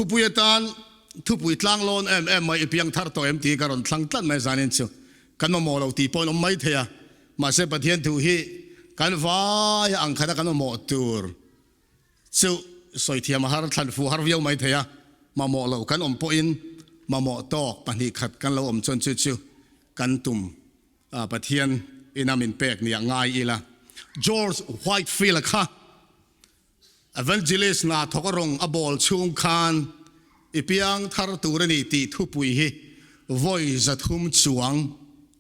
Thupui atan thupui tlang lawn em em mai i piang thar tawh em tih hi ka rawn thlang tlat mai zanin chu. Kan mamawh lo tih pawhin awm mai thei a, mahse Pathian thu hi kan vaia ang khata kan mamawh tur chu sawi thiam a har thlan fuh har viau mai thei a, mamawh lo kan awm pawhin mamawh tawk 2 khat kan lo awm chuan chu chu kan tum a Pathian ina min pek nia ngai ila. George Whitefield-a kha Evangelist hna thawk a rawng a bawl chhung khan i piang thar tur a ni tih thupui hi vawi 300 chuang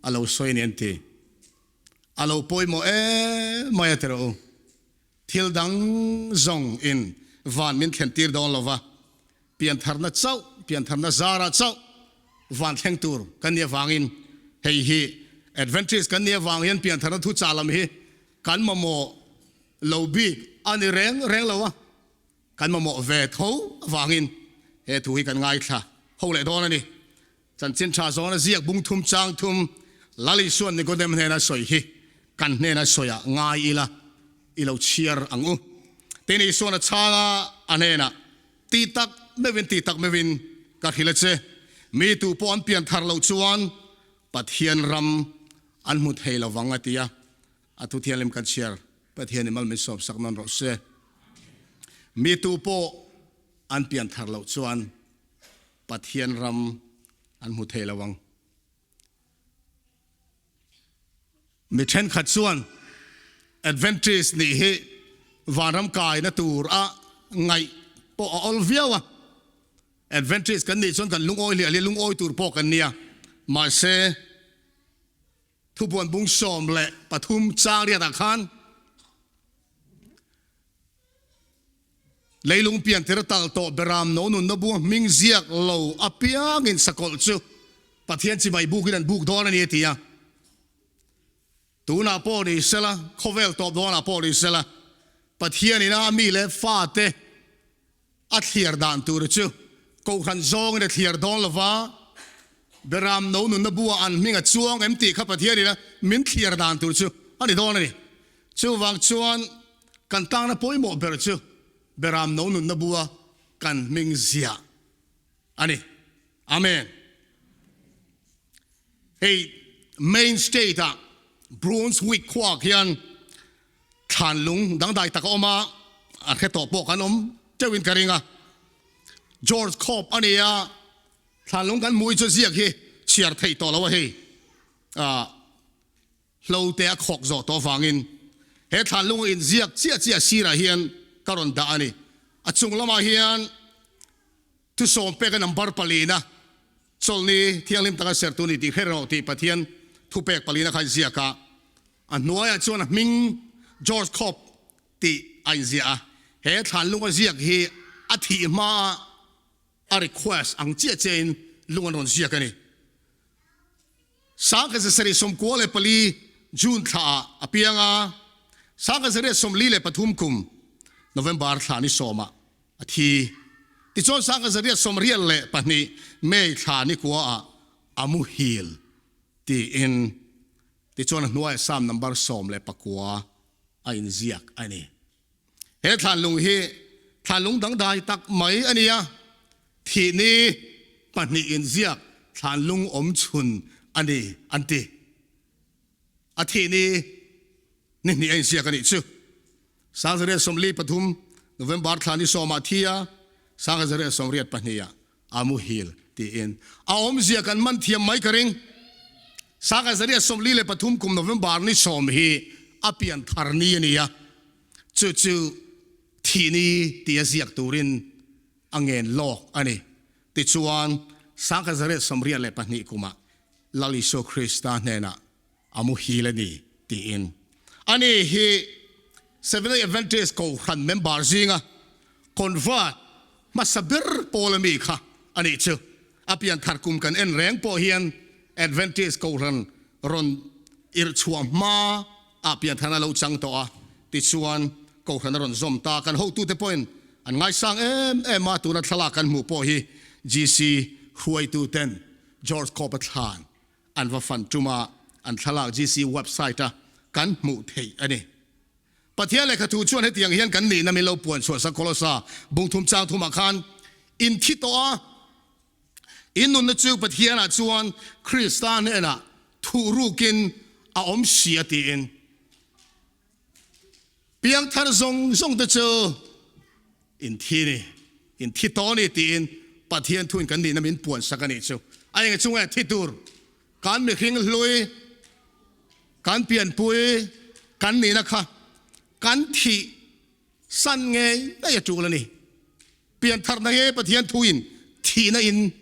a lo sawi a ni an ti. A lo pawimawh em mai a ti rawh u. Thil dang zawng in van min thlen tir dawn lo va, piantharna chauh, piantharna zarah chauh van thleng tur kan nih avangin hei hi Adventist kan nih avang hian piantharna thuchah lam hi kan mamawh lo bik a ni reng reng lo a, kan mamawh ve tho avangin he thu hi kan ngaithla ho leh dawn a ni. Chanchin tha zawna ziak bung thum chang thum Lal Isuan Nikodem hnena sawi hi kan hnena sawiah ngai ila i lo chhiar ang u. Tin Isuan a chhang a, a hnenah, Ti tak meuhin, ti tak meuhin ka hrilh a che, mi tu pawh an pian thar loh chuan Pathian ram an hmu thei lo vang a ti a. A thu thianghlim kan chhiar, Pathian i mal min sawp sak nawn rawh se. Mi tu pawh an pian thar loh chuan Pathian ram an hmu thei lo ang. Mi thenkhat chuan Adventist nih hi vanram kaina tur a ngaih pawh a awl viau a. Adventist kan nih chuan kan lungawi hliah hliah lungawi tur pawh kan nia. Mahse, Thubuan bung 13 chang riatah khan leilung pian tir a tal tawh beram no nunna bung hming ziak lo apiangin sakawlh chu Pathian chibai bukin an buk dawn a ni a ti a. Tunah pawh ni sela, khawvel tawp dawnah pawh ni sela, Pathian ina a mi leh fate A thliar dan tur chu Kohhran zawngin a thliar dawn lo va, Beram no nunna buah an hming a chuang em tih kha Pathianin a min thliar dan tur chu a ni dawn a ni. Chuvang chuan kan tangna pawimawh ber chu Beram no nunna bua kan hming ziah a ni. Amen. Hei Maine State-ah Brunswick khuaah khian Thlan lung dangdai tak a awm a, a hre tawh pawh kan awm teuhin ka ring a. George Cope a ni a, thlan lung kan hmuh hi chu ziak hi chhiar theih tawh lo a hei. Ah, hlo te a khawk zawh tawh avangin he thlan lung a inziak chiah chiah sirah hian ka rawn dah a ni. A chung lamah hian thusawm pek a number palina Chawlhni thianghlim taka sertu ni tih hre rawh tih Pathian thupek palina kha a inziak a. A hnuaiah chuan a hming George Cope tih a inziah a. He thlanlung a ziak hi a thih hmaa a request ang chiah chiahin lung an rawn ziak a ni. 1994 June thlaah a piang a, 1943 kum November thla ni sawmah a thi. Tichuan 1982 May thla ni kuaah a muhil tiin tichuan a hnuaiah Psalm number 19 a inziak a ni. He thlanlung hi thlanlung dangdai tak mai a ni a, thih ni pahnih inziak thlanlung awmchhun a ni an ti. A thih ni ni hnih a inziak a nih chu. 1943 November thla ni sawmah thi a, 1982 ah a muhil tiin a awmzia kan man thiam mai ka ring. 1943 kum November ni sawm hi a pian thar ni a ni a, chu chu thih ni tia ziak turin a ngen lawk a ni. Tichuan, 1982 kumah Lal Isua Krista hnenah a muhil a ni tiin. Ani hi Seventh-day Adventist Kohhran member zinga convert hmasa ber pawl ami kha a nih chu. A pianthar kum kan en reng pawh hian Adventist Kohhran rawn irh chhuah hma ah piantharna lo chang tawh a, tichuan Kohhran a rawn zawm ta. Kan hotute pawhin an ngaisang em em a, tuna thlalak kan hmuh pawh hi GC hruaituten George Cope-a thlan An va fan tum a, an thlalak GC website a kan hmuh theih a ni. Pathian lehkha thu chuan hetiang hian kan nihna min lo puan chhuah sak Kolosa bung thum chang thumah khan. In thi tawh a, in nunna chu Pathianah chuan Krista hnenah thuh rukin a awm si a tiin. Piangthar zawng zawng te chu in thi ni, in thi tawh ni tiin Pathian thuin kan nihna min puansak a nih chu. A eng chunga thi tur kan mihring hlui, kan pianpui, kan nihna kha kan thih san ngei ngei a tul a ni. Piantharna hi Pathian thuin thihna in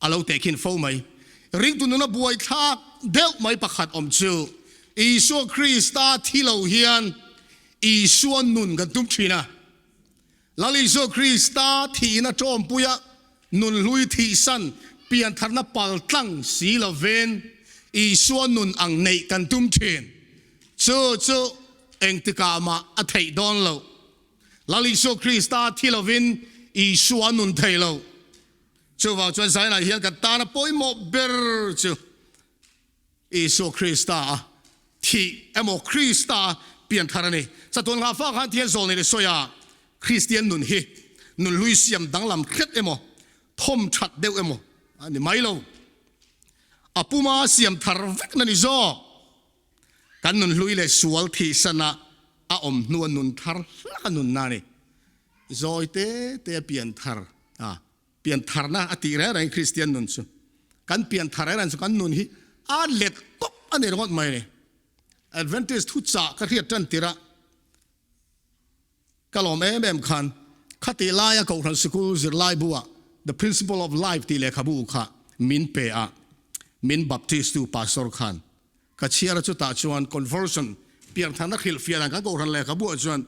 a lo tehkhin fo mai. Ringtu nuna buaithlak deuh mai pakhat awm chu Isua Krista thi lo hian Isua nun kan tum thin a. Lal Isua Krista thihna tawmpuia nun hlui thihsan piantharna paltlang si lovin Isua nun ang neih kan tum thin. Chu chu engtikah mah a theih dawn loh. Lal Isua Krista thi lovin Isua a nun thei lo. Chuvang chuan Zion-ah hian kan tana pawimawh ber chu Isua Krista a thih emaw Krista a pianthar a ni. Chatuan nghahfak khan thian zawl nei leh sawi a, Kristian nun hi nun hlui siam danglam hret emaw thawm that deuh emaw a ni mai lo. A puma siam thar vek na ni zawk. Kan nun hlui leh sual thihsana a awm hnua nun thar hlak a nunna a ni. Zawi te te a pian thar a, pian tharna a tih reng reng Kristian nun chu. Kan pian thar reng reng chu kan nun hi a let tawp a ni ringawt mai a ni. Adventist thuchah ka hriat tan tirh a, Ka lawm em em khan khatih laia Kohhran Sikul zirlaibu-ah The Principle of Life tih lehkhabu kha min pe a, min baptist-tu pastor khan ka chhiar a, chutah chuan conversion piantharna hrilhfiah dan kan Kohhran lehkhabu-ah chuan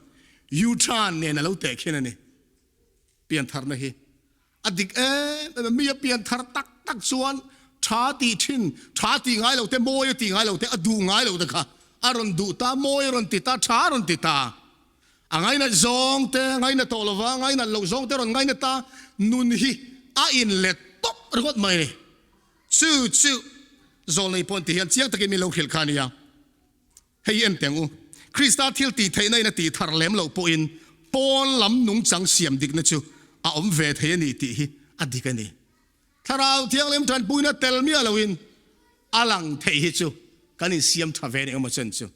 U-turn nen a lo tehkhin a ni. Piantharna hi A dik em em a, mi a pian thar tak tak chuan tha tih thin, tha tih ngai lo te, mawi a tih ngai lo te, a duh ngai lo te kha a rawn duh ta, mawi a rawn ti ta, tha a rawn ti ta. A ngainat zawng te, ngainat tawh lova, ngainat loh zawng te a rawn ngainat ta, nun hi a inlet tawp ringawt mai a ni. Chu chu zawlnei pawh an ti hian chiang takin min lo hrilh kha a nia. Hei en teng u, Krista thil tih theihna in a tih thar lem loh pawhin pawn lam nungchang siam dikna chu a awm ve thei a ni tih hi a dik a ni. Thlarau Thianghlim tanpuina tel miah loin a lang theih hi chu kan insiam tha ve eng emaw chen chu.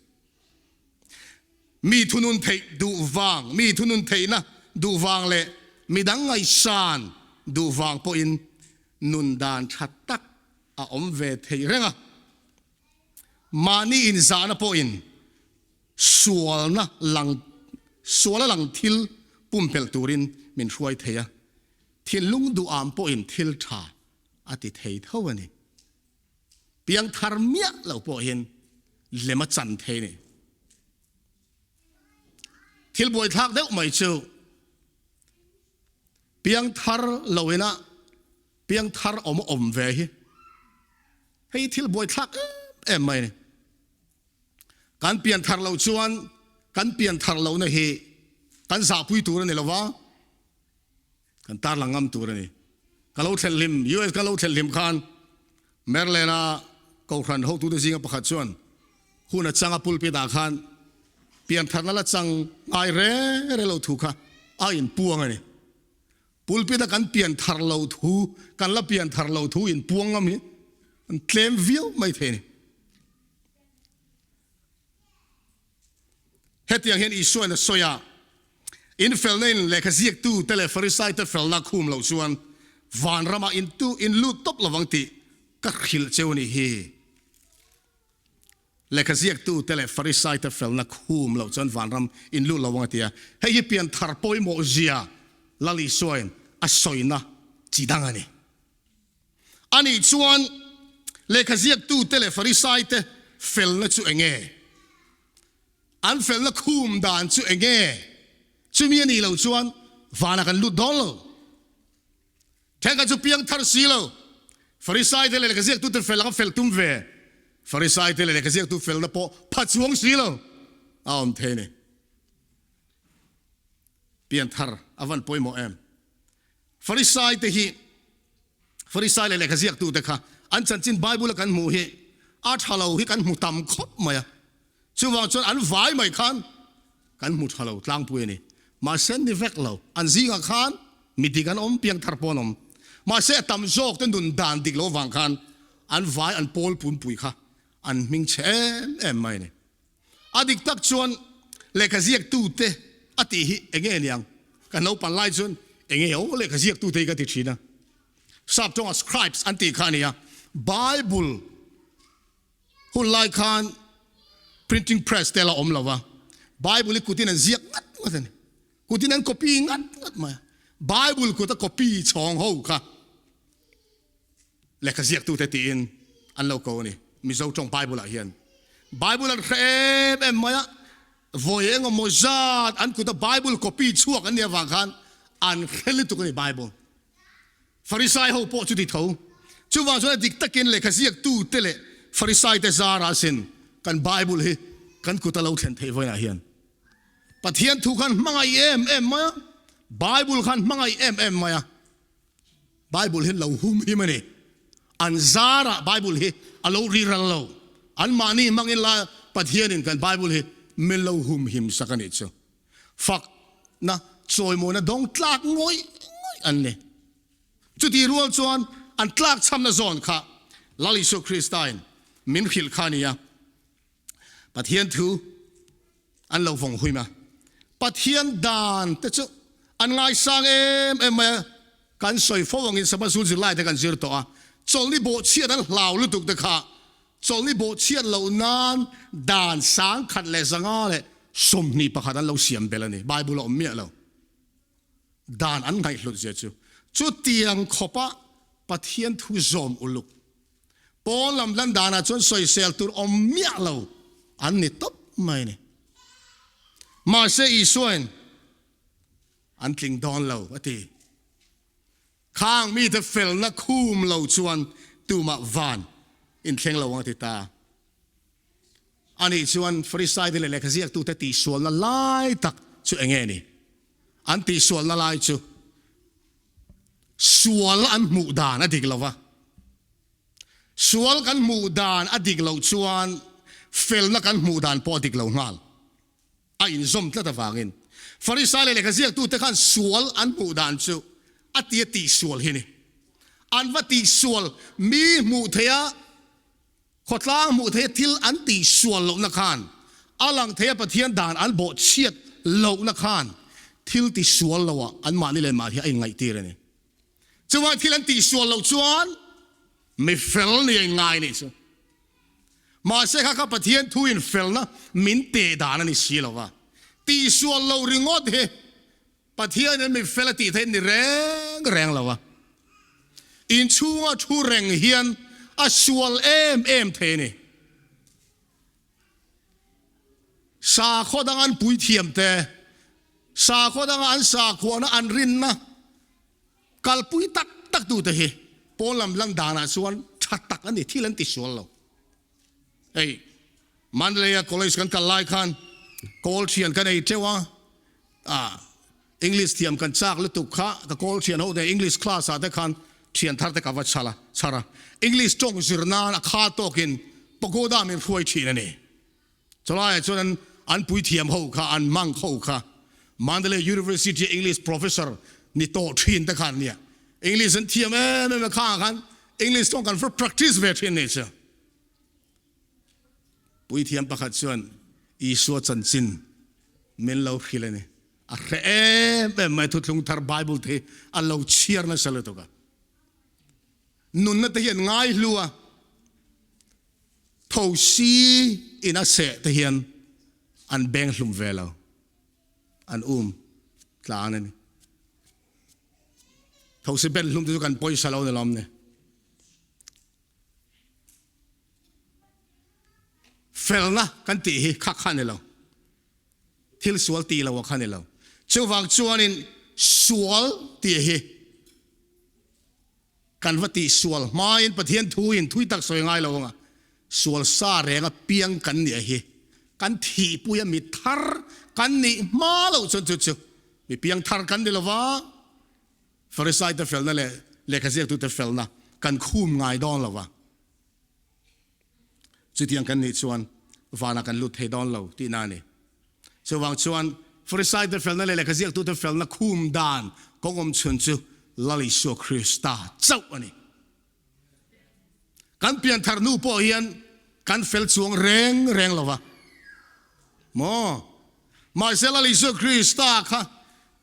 Mi thunun theih duh vang, mi thunun theihna duh vang leh midang ngaihsan duh vang pawhin nun dan tha tak a awm ve thei reng a. Mahni inzahna pawhin sualna lang suala lang thil pumpelh turin min hruai thei a, thinlung duham pawhin thil tha a ti thei tho a ni. Piangthar miah lo pawhin lem a chan thei a ni. Thil buaithlak deuh mai chu piangthar loina piangthar awm a awm ve hi. Hei thil buaithlak em em mai a ni. Kan pian thar loh chuan kan pian thar lohna hi kan zahpui tur a ni lo va, kan tarlang ngam tur a ni. Ka lo thlelh hlim, US ka lo thlelh hlim khan Maryland-a Kohhran hotute zinga pakhat chuan hun a changa pulpit-ah khan pian tharna la chang ngai reng reng lo thu kha a inpuang a ni. Pulpit a kan pian thar lo thu, kan la pian thar lo thu in puang ngam hi an tlem viau mai thei a ni. Hetiang hian Isua in a sawi a, In felna in lehkha ziaktu te leh Farisai te felna khum loh chuan vanramah in tu in lut tawp lovang tih ka hrilh cheu a nih hi. Lehkha ziaktu te leh Farisai te felna khum loh chuan vanram in lut lo ang a ti a. Hei hi pianthar pawimawh zia Lal Isuain a sawina chi dang a ni. Anih chuan lehkha ziaktu te leh Farisai te felna chu eng nge? An felna khum dan chu eng nge? Chumi a nih loh chuan vanah kan lut dawn lo. Thenkhat chu piang thar si lo. Farisai te leh lehkha ziaktute fel anga fel tum ve. Farisai te leh lehkha ziaktu felna pawh pha chuang si lo a awm thei a ni. Pian thar a van pawimawh em? Farisai te hi Farisai leh lehkha ziaktute kha an chanchin Bible a kan hmuh hi a tha lo hi kan hmu tam khawp mai a. Chuvang chuan an vai mai khan kan hmu tha lo tlangpui a ni. Mahse ni vek lo, an zingah khan. Mi dik an awm, piangthar pawh an awm. Mahse a tam zawk te nun dan dik lo vang khan an vai an pawl punpui kha an hming chhe em em mai a ni. A dik tak chuan lehkha ziaktute a tih hi enge niang? Ka naupang lai chuan enge aw lehkha ziaktute hi ka ti thin a. Sap tawnga scribes an tih kha a ni a. Bible hun lai khan printing press te la awm lo va, Bible hi kutin an ziak ngat ngat a ni. Kutin an copy ngat ngat mai a. Bible kuta copy chhawng ho kha lehkha ziaktute tiin an lo ko a ni. Mizo tawng Bible ah hian Bible an hre em em mai a, vawi eng emaw zat an kuta Bible copy chhuak an nih avang khan an hre lutuk a ni Bible. Farisai ho pawh chuti tho. Chuvang chuan a dik takin lehkha ziaktute leh Farisaite zara sin kan Bible hi kan kuta lo thlen theih vawiinah hian Pathian thu khan hmangaih em em mai a, Bible khan hmangaih em em mai a. Bible hi lo hum him a ni. An zarah Bible hi a lo ri ral lo. Anmahni hmangin la Pathianin kan Bible hi min lo hum him sak a nih chu. Fakna chawimawina dawng tlak ngawih ngawih an ni. Chutih rual chuan an tlakchhamna zawn kha Lal Isua Kristain min hrilh kha a ni a. Pathian thu an lo vawng huim a, Pathian dan te chu an ngaisang em em mai a, kan sawi fo angin Sabbath zul zirlai te kan zir tawh a, chawlhni bawhchhiat an hlau lutuk te kha chawlhni bawhchhiat loh nan dan 121 an lo siam belh a ni, Bible a awm miah lo. Dan an ngaihhlut zia chu chutiang khawpa Pathian thu zawm uluk Pawn lam lan danah chuan sawisel tur awm miah lo an ni tawp mai a ni. Mahse Isuain an tling dawn lo a ti. Khang mite felna khum lo chuan tumah van inthleng lo ang a ti ta. Ani chuan Farisaite leh lehkhaziaktute tihsualna lai tak chu eng nge ni? An tihsualna lai chu Sual an hmuh dan a dik lo va, sual kan hmuh dan a dik loh chuan felna kan hmuh dan pawh a dik lo nghal. A inzawm tlat avangin Farisai leh lehkha ziaktute khan sual an hmuh dan chu a tia tihsual hi a ni. An va tihsual mi hmuh theiha Khawtlang hmuh theia thil an tihsual lohna khan a lang theia Pathian dan an bawhchhiat lohna khan thil tisual loah anmahni leh mahni a inngaihtir a ni. Chuvang thil an tihsual loh chuan mi fel ni a inngai nih chu. Mahse kha kha Pathian thuin felna min teh dan a ni si lo va, tihsual lo ringawt hi Pathianin mi fel a tih theih ni reng reng lo a, inchhunga thu reng hian a sual em em thei a ni. Sakhaw dang an puithiam te, sakhaw danga an sakhuana an rinna kalpui tak tak tute hi pawn lam lan danah chuan tha tak a ni, thil an tisual lo. Hei Mandalay-a college kan kal lai khan kawl thian ka nei teuh a, ah English thiam kan chak lutuk kha ka kawl thian ho te English class ah te khan thian thar te ka va chhal a chhar a, English tawng zir nan a kha tawkin pagoda min hruai thin a ni. Chulaiah chuan an an puithiam ho kha an monk ho kha Mandalay University English professor ni tawh thin te khan nia English an thiam em em a khangah khan English tawng kan va practice ve thin ni chu. Puithiam pakhat chuan Isua chanchin min lo hrilh a ni. A hre em em mai thuthlung thar Bible te hi a lo chhiar nasa lutuk a. Nunna te hi an ngai hlu a, tho si in a seh te hian an beng hlum ve lo, an um tlan a ni. Tho si ben hlum te chu kan pawisa lo ni lawm ni. Felna kan tih hi kha kha ni lo. Thil sual tih lo a kha ni lo. Chuvang chuanin sual tih hi kan va tih sual hmain Pathian thuin thui tak sawi ngai lo anga sual sa renga piang kan nih hi kan thihpuia mi thar kan nih hma loh chuan chu chu mi piang thar kan ni lova. Farisaite felna leh lehkhaziaktute felna kan khum ngai dawn lo va, chutiang kan nih chuan vanah kan lut thei dawn lo tihna a ni. Chuvang chuan Farisaite felna leh lehkhaziaktute felna khum dan Kawng awm chhun chu Lal Isua Krista chauh a ni. Kan pianthar hnu pawh hian kan fel chuang reng reng lo va maw? Mahse Lal Isua Krista kha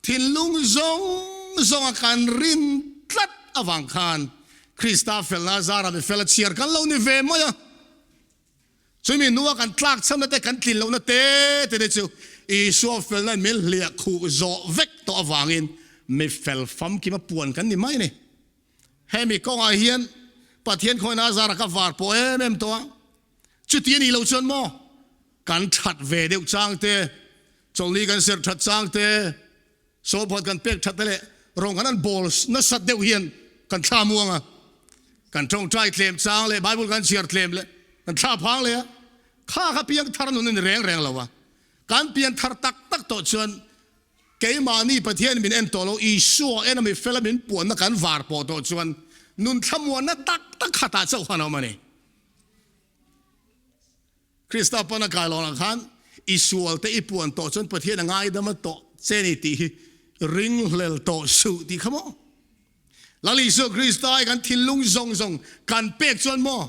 thinlung zawng zawnga kan rin tlat avang khan Krista felna zara mi fel a chhiar kan lo ni ve mai a. Chumi hnua kan tlak chhamna te, kan tlin lohna te te te chu Isua felna in min hliah khuh zawh vek tawh avangin mi fel famkima puan kan ni mai a ni. Hemi kawngah hian Pathian khawina zara ka var pawh em em tawh a, chuti a nih loh chuan maw kan that ve deuh chang te, chawlhni kan serh that chang te, sawphat kan pek that te leh rawng kan han bawl nasat deuh hian kan thla muang a, kan tawngtai tlem chang leh Bible kan chhiar tlem leh kan thla phang leh a, kha kha piang thar nun a ni reng reng lo a, kan pian thar tak tak tawh chuan Keimahni Pathian min en tawh lo, Isua en a mi fela min puanna kan var pawh tawh chuan nun thlamuanna tak tak khatah chauh khan a awm a ni. Krista pana kai lohnah khan i sualte i puan tawh chuan Pathian a ngaidam a tawh che ni tih hi ringhlel tawh suh tih kha maw? Lal Isua Krista i kan thinlung zawng zawng kan pek chuan maw?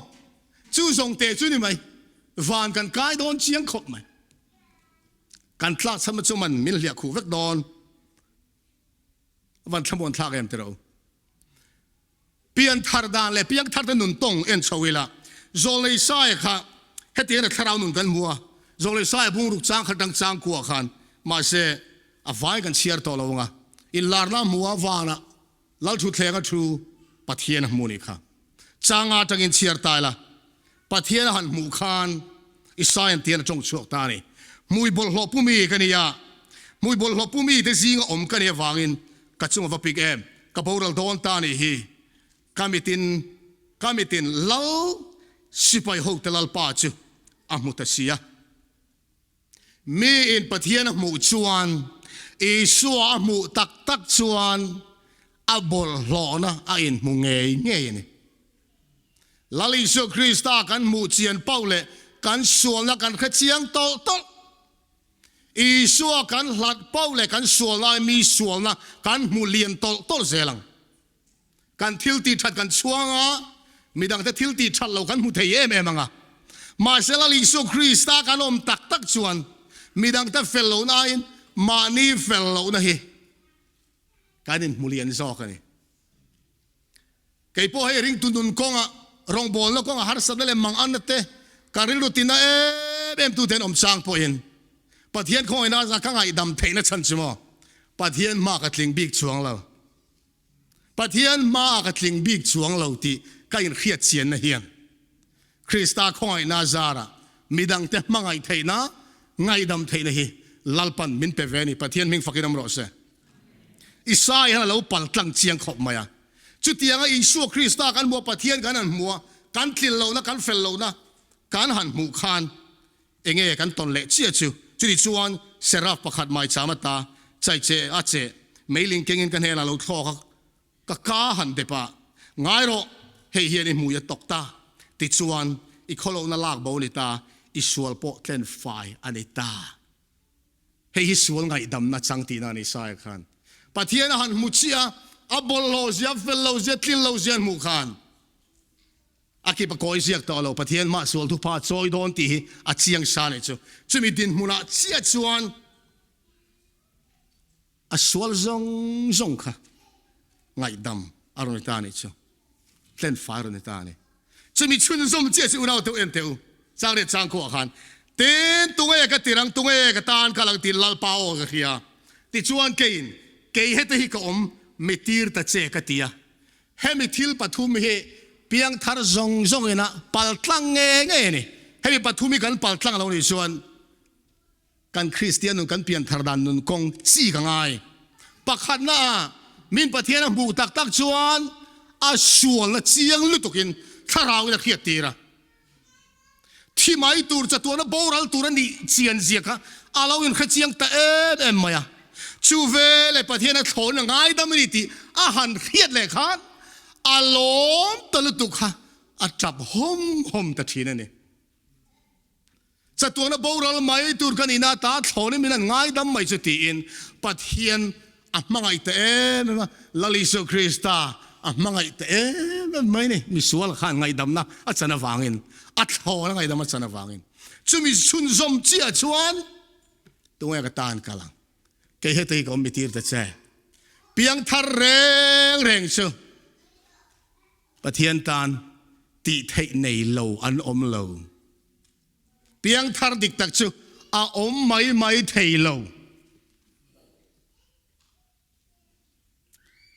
Chu zawng te chu ni mai, van kan kai dawn chiang khawp mai. Kan tlak chhan chu man min hliah khuh vek dawn. A van thlamuan thlak em tiro. Pian thar dan leh piang thar te nun tawng en chho ila. Zawlnei Saia kha hetiang a thlarau nun kan hmu a. Zawlnei Saia bungruk chang khat dang chang kuah khan mahse a vai kan chhiar tawh lo anga. Inlarna a hmu a vanah Lalthuthleng a thu Pathian a hmu nih kha. Changa atangin chhiar ta ila, Pathian a han hmuh khan Isaiah tian a tawng chhuak ta a ni. Hmui bawlhhlawh pu mi ka ni a, hmui bawlhhlawh pu mi te zinga awm ka nih avangin ka chung a va pik em, ka boral dawn ta nih hi. Ka mitin, ka mitin Lal sipai hote Lalpa chu a hmu ta si a. Miin Pathian a hmuh chuan, Isua a hmuh tak tak chuan a bawlhhlawhna a inhmu ngei ngei a ni. Lal Isua Krista kan hmuh chian pauh leh kan sualna kan hre chiang tawlh tawlh. Isua kan hlat pauh leh kan sualna ai mi sualna kan hmu lian tawlh tawlh zel ang. Kan thil tih that kan chhuang a, midangte thil tih that lo kan hmu thei em em ang a. Mahse Lal Isua Krista kan awm tak tak chuan midangte fel lohna aiin mahni fel lohna hi kan inhmu lian zawk a ni. Kei pawh hei ringtu nun kawnga rawngbawlna kawnga harsatna leh manganna te ka rilru tina em em tute an awm chang pawhin Pathian khawngaihna ka ngaihdam theihna chhan chu maw Pathian hma ka tling bik chuang lo. Pathian hmaah ka tling bik chuang lo tih ka inhriat chianna hian Krista khawngaihna zarah midangte hmangaih theihna, ngaihdam theihna hi Lalpan min pe ve a ni. Pathian hming fakin awm rawh se. Isai hian a lo pal tlang chiang khawp mai a. Chutianga Isua Krista kan hmuh a, Pathian kan han hmuh a, kan tlil lohna, kan fel lohna kan han hmuh khan Enge kan tawn leh chiah chu? Chuti chuan Seraf pakhat maicham ata chai che a che meiling kengin ka hnenah lo thlawk a, ka ka han dep a, Ngai rawh, hei hian i hmui a tawk ta, tichuan i khawlohna lak bo a ni ta, i sual pawh tlen fai a ni ta. Hei hi sual ngaihdamna chang tihna a ni Saia khan Pathian a han hmu chiah a, a bawlhhlawh zia, fel lo zia, tlil lo zia an hmuh khan, A kip a kawi ziak tawh lo, Pathian mah sual thupa chawi dawn tih hi a chiang sa nih chu. Chumi dinhmunah chiah chuan a sual zawng zawng kha ngaihdam a rawn ni ta nih chu. Tlenfai a rawn ni ta a ni. Chumi chhunzawm chiah chu unau teuh em teh u. Chang leh chang khuah khan, Tin, tunge ka tirang, tunge ka tan kal ang tiin Lalpa aw ka hria. Tichuan keiin, Kei hete hi ka awm, mi tir ta che ka ti a. Hemi thil pathum hi piangthar zawng zawngin a paltlang ngei ngei a ni. Hemi pathum hi kan paltlang lo nih chuan kan Kristian nun, kan pianthar dan nun kawng chi ka ngai. Pakhatna ah min Pathian a hmuh tak tak chuan a sualna chiang lutukin thlarauin a hriat tir a. Thi mai tur chatuana boral tur a nih chian zia kha a lo inhre chiang ta em em mai a. Chu veleh Pathian a thlawn a ngaidam a ni tih a han hriat leh khan a lawm ta lutuk kha a tap hawm hawm ta thin a ni. Chatuana boral mai tur ka nihna ata thlawnin min han ngaidam mai chu tiin Pathian. a hmangaih ta em em a, Lal Isua Krista a hmangaih ta em em mai ni. Misual khan ngaihdamna a chan avangin, a thlawna ngaihdam a chan avangin. Chumi chhunzawm chiah chuan tunge ka tan kal ang? Kei heta hi ka awm mi tir ta che. Piangthar reng reng chu Pathian tan tih theih nei lo an awm lo. Piangthar dik tak chu a awm mai mai thei lo.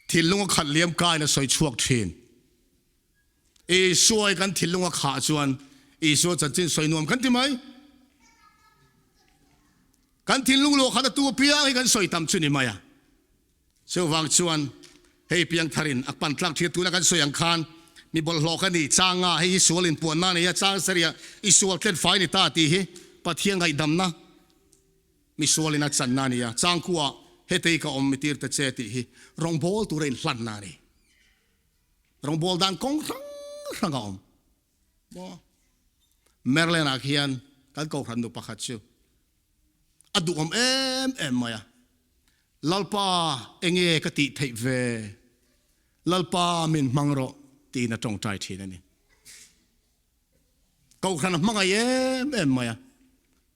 Thinlung a khat liam kain a sawi chhuak thin. Isua i kan thinlung a khah chuan Isua chanchin sawi nuam kan ti mai. Kan thinlung luah khat a tu apiang hi kan sawi tam chu ni mai a. Chuvang chuan hei piangtharin a pan tlak thil tuna kan sawi ang khan mi bawlhhlawh ka ni changa hei hi sual inpuanna a nei a, chang sarih i sual tlen fai ni ta tih hi Pathian ngaihdamna mi sualin a channa a ni a, changkua hetei ka awm mi tir ta che tih hi rawngbawl tura inhlanna a ni. Rawngbawl dan kawng hrang hrang a awm. Maw? Maryland-ah khian kan kohhran nu pakhat chu a duhawm em em mai a, Lalpa enge ka tih theih ve, Lalpa min hmang rawh tiin a tawngtai thin a ni. Kohhran a hmangaih em em mai a,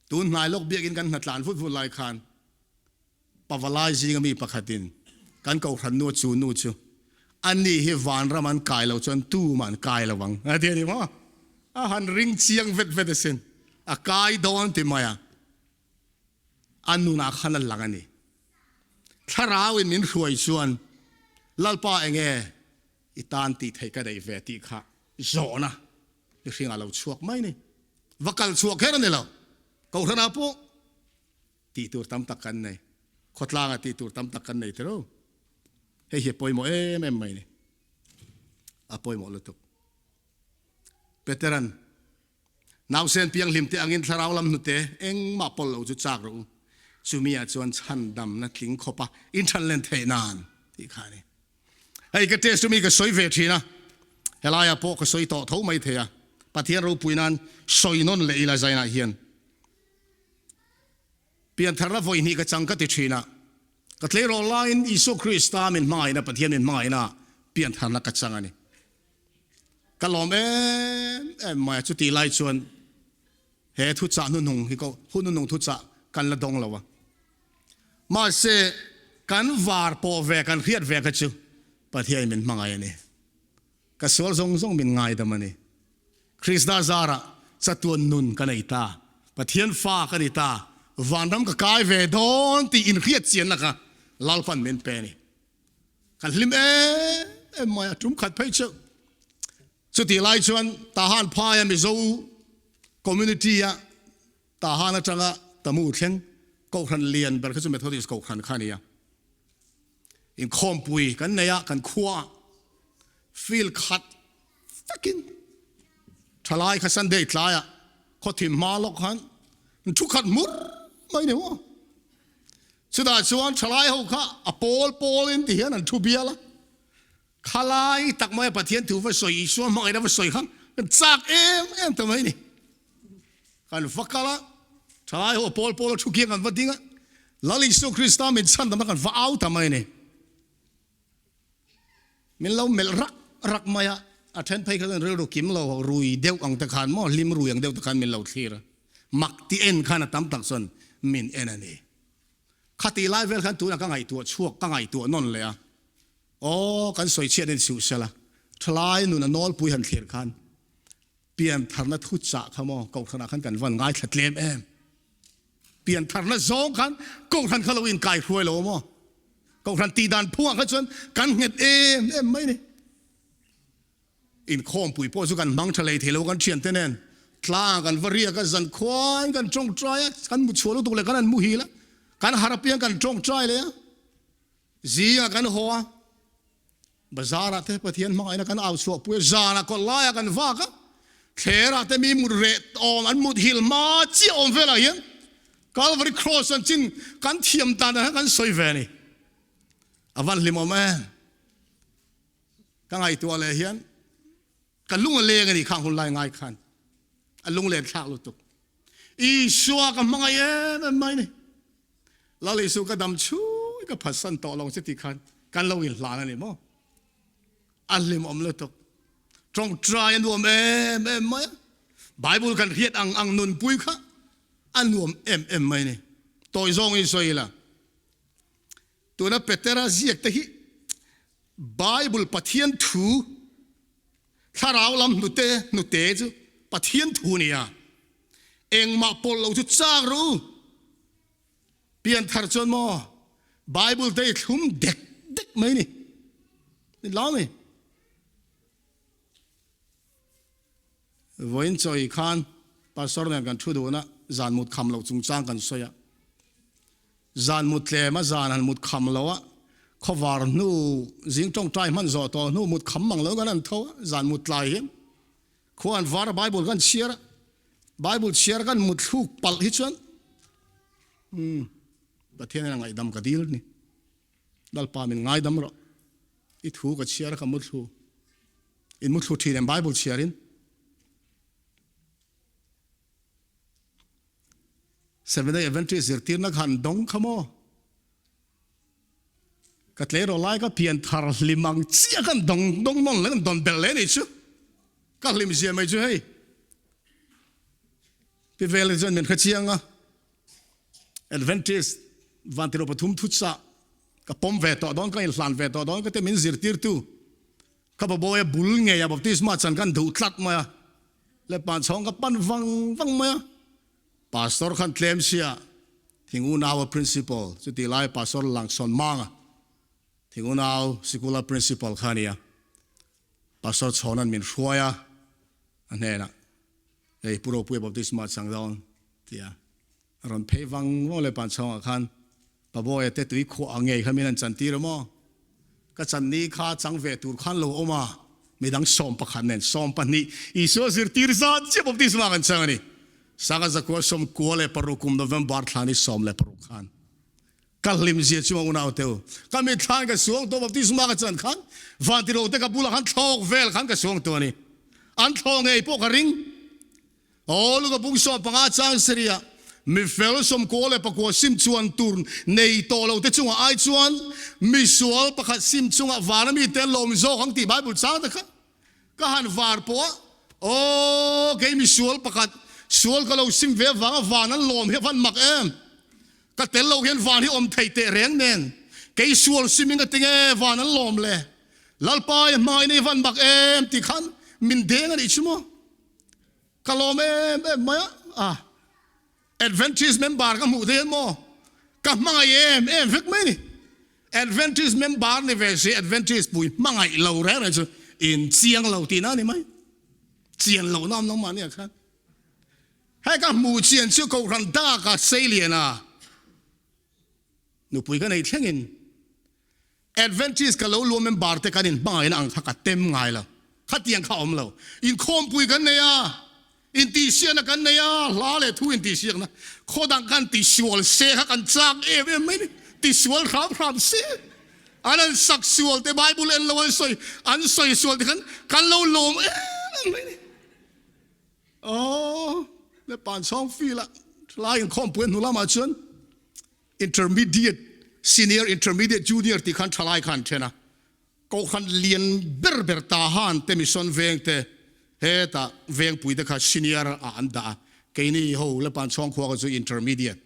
tun hnai lawk biakin kan hnatlan vut vut lai khan Pavalai zinga mi pakhatin kan kohhran nu chu nu chu ani hi vanram an kai lo chuan tumah an kai lo ang a ti a ni maw? A han ring chiang vet vet asin, a kai dawn ti mai a, a nunah khan a lang a ni. Thlarauin min hruai chuan Lalpa enge i tan tih theih ka neih ve tih kha zawhna mihringah lo chhuak mai ni. Va kal chhuak kher a ni lo, kohhranah pawh Tih tur tam tak kan nei. Khawtlangah tih tur tam tak kan nei tiro. Hei hi a pawimawh em em mai ni. A pawimawh lutuk. Peteran, Nausen pianghlim te angin thlarau lam hnute engmah pawlh lo chu chak rawh u. Chumi ah chuan chhandamna tling khawp a inthan len theih nan tih kha a ni. Hei ka test chumi ka sawi ve thin a, helaiah pawh ka sawi tawh tho mai thei a, Pathian ropui nan sawi nawn leh ila zainah hian. Piantharna vawi hnih ka chang ka ti thin a, ka tleirawl laiin Isua Krista min hmangaihna, Pathian min hmangaihna piantharna ka chang a ni. Ka lawm em em mai a, chutih lai chuan he thuchah hnuhnung hi ko hun hnuhnung thuchah kan la dawng lo a. Mahse, kan var pawh ve, kan hriat ve kha chu Pathian min hmangaih a ni. Ka sual zawng zawng min ngaidam a ni. Krista zarah chatuan nun ka nei ta, Pathian fa ka ni ta, vanram ka kai ve dawn tih inhriat chianna kha Lalpan min pe a ni. Kan hlim em em mai a, tum khat phei chu. Chutih lai chuan Tahan phaia Mizo community-a Tahan atanga Tamu thleng Kohhran lian ber kha chu Methodist Kohhran kha a ni a. Inkhawmpui kan nei a, kan khua field khat vekin thalai kha Sunday tlaiah khawthim hma lawk khan thu khat hmur mai ni maw. Chutah chuan thalai ho kha a pawl pawlin ti hian an thu bial a, khalai tak maia Pathian thu va sawi, Isua hmangaihna va sawi kha kan chak em em ta mai ni. Kan va kal a, thalai ho a pawl pawl a thu kiang kan va ding a, Lal Isua Krista min chhandamna kan va au ta mai ni. Min lo melh rak rak mai a, a then phei kha chuan rilru kim lo rui deuh ang te khan maw, hlim rui ang deuh te khan min lo thlir a, mak ti en khan a tam tak chuan min en a ni. Khatih lai vel khan tunah ka ngaihtuah chhuak, ka ngaihtuah nawn leh a, aw kan sawi chhiat in suh sela, thalai nun a nawlpui han thlir khan piantharna thu chah kha maw kohhranah khan kan van ngaithla tlem em. Piantharna zawng khan Kohhran kha lo inkai hruai lo maw? Kohhran tih dan phungah kha chuan kan nghet em em mai ni. Inkhawmpui pawh chu kan hmang tha lei thei lo kan thiante nen tlang kan va riak a, zan khuain kan tawngtai a, kan mu chhuah lutuk leh kan han muhil a, kan harh apiang kan tawngtai leh a, zingah kan haw a. Bazarah te Pathian hmangaihna kan au chhuah pui a, zanah kawt laiah kan vak a, thlerah te mi mut reh awm an mut hil hma chiah awm velah hian Calvary Cross an chin kan thiam dan ah hian kan sawi ve a ni. A van hlimawm em? Ka ngaihtuah leh hian ka lung a leng a ni khang hun lai ngai khan a lunglen thlak lutuk. Isua ka hmangaih em em mai ni. Lal Isu ka dam chhung. ka phatsan tawh lo che tih khan kan lo inhlan a ni maw? A hlimawm lutuk. Tawngtai a nuam em em mai a. Bible kan hriat ang ang nunpui kha a nuam em em mai a ni. Tawi zawngin sawi ila. Tuna Petera ziak te hi Bible Pathian thu thlarau lam hnute hnute chu Pathian thu a ni a. Engmah pawlh lo chu chak rawh u. Pianthar chuan maw Bible te i thlum dek dek mai ni. Ni lo mi. Vawiin chawi khan pastor nen kan thu duhna zan mut kham loh chungchang kan sawi a. Zan mut tlem a zan han mut kham lo a, khawvar hnu zing tawngtai hman zawh tawh hnu mut kham mang lo kan han tho a, zan mut tlai hian khua an var a Bible kan chhiar a, Bible chhiar kan mut thluk palh hi chuan umm Pathian in a ngaihdam ka dil ni. Lalpa min ngaidam rawh. I thu ka chhiar a ka muthlu. In muthlu thin em Bible chhiar in? Seventh-day Adventist zirtirna kha an dawng kha maw? Ka tleirawl lai ka pian thar hlim ang chiah khan dawng dawng nawn leh kan dawn belh leh anih chu. Ka hlim zia mai chu hei. Pi vel hi chuan min hre chiang a. Adventist Vantiro pathum thuchah ka pawm ve tawh dawn ka inhlan ve tawh dawn ka ti min zirtirtu ka babawi a bul ngei a baptisma chan khan duh tlat mai a. Le panchhawng ka pan vang vang mai a. Pastor khan tlem sia Thingunau a principal chutih lai Pastor Langsawn Manga Thingunau sikula principal kha a ni a. Pastor Chhawna'n min hruai a, a hnenah hei Pu Ropuia baptisma chang dawn ti a. A rawn phei vang vang leh panchhawngah khan Pabawia te tui khuah ang ngei kha min han chantir a maw? Ka channi kha chang ve tur khan lo awm a, midang 11 nen 12 Isua zirtir zat chiah baptisma kan chang a ni. Sanga zakua 96 kum November thla ni 16 khan ka hlim zia chu a unau te u. Ka mitthlan ka suang tawh baptisma ka chan khan vantiro te ka bulah khan thlawk vel khan ka suang tawh a ni. An thlawh ngei pawh ka ring. Aw Luka bung 15 chang sarih ah mi fel 99 sim chuan tur nei tawh lo te chungah ai chuan mi sual pakhat sim chungah vana mite an lawm zawk ang tih Bible chang te kha ka han var pawh a, aw kei mi sual pakhat sual ka lo sim ve avanga van an lawm hi a van mak em, ka tel lo hian van hi awm thei teh reng nen kei sual sim in ka ti nge van an lawm le Lalpa i hmai nei van mak em tih khan min deng a nih chu maw. Ka lawm em em mai a, ah Adventist member ka hmuh thei hian maw ka hmangaih em em vek mai ni. Adventist member ni ve si Adventist pui hmangaih lo reng reng chu in chiang lo tihna a ni mai. Chian lohna awm nangmah nia khan. Hei ka hmuh chian chu Kohhran dak a sei lian a nupui ka nei thlengin Adventist ka lo luah member te kan inhmangaihna ang kha ka tem ngai lo. Khatiang kha awm lo. Inkhawmpui kan nei a, intihsiakna kan nei a, hla leh thu intihsiakna. Khaw dang kan tisual se kha kan chak em em mai ni. Tisual hram hram se. An an sak sual te Bible en lo an sawi an sawi sual te khan kan lo lawm em em mai ni. Aww, le panchhawng feel a thalai inkhawmpui a hnu lamah chuan Intermediate, Senior, Intermediate, Junior tih khan thalai kha an then a, Kohhran lian ber ber Tahan te Mission veng te hetah vengpui te kha Senior ah an dah a, keini ho Lepan Chhawngkhua kha chu Intermediate,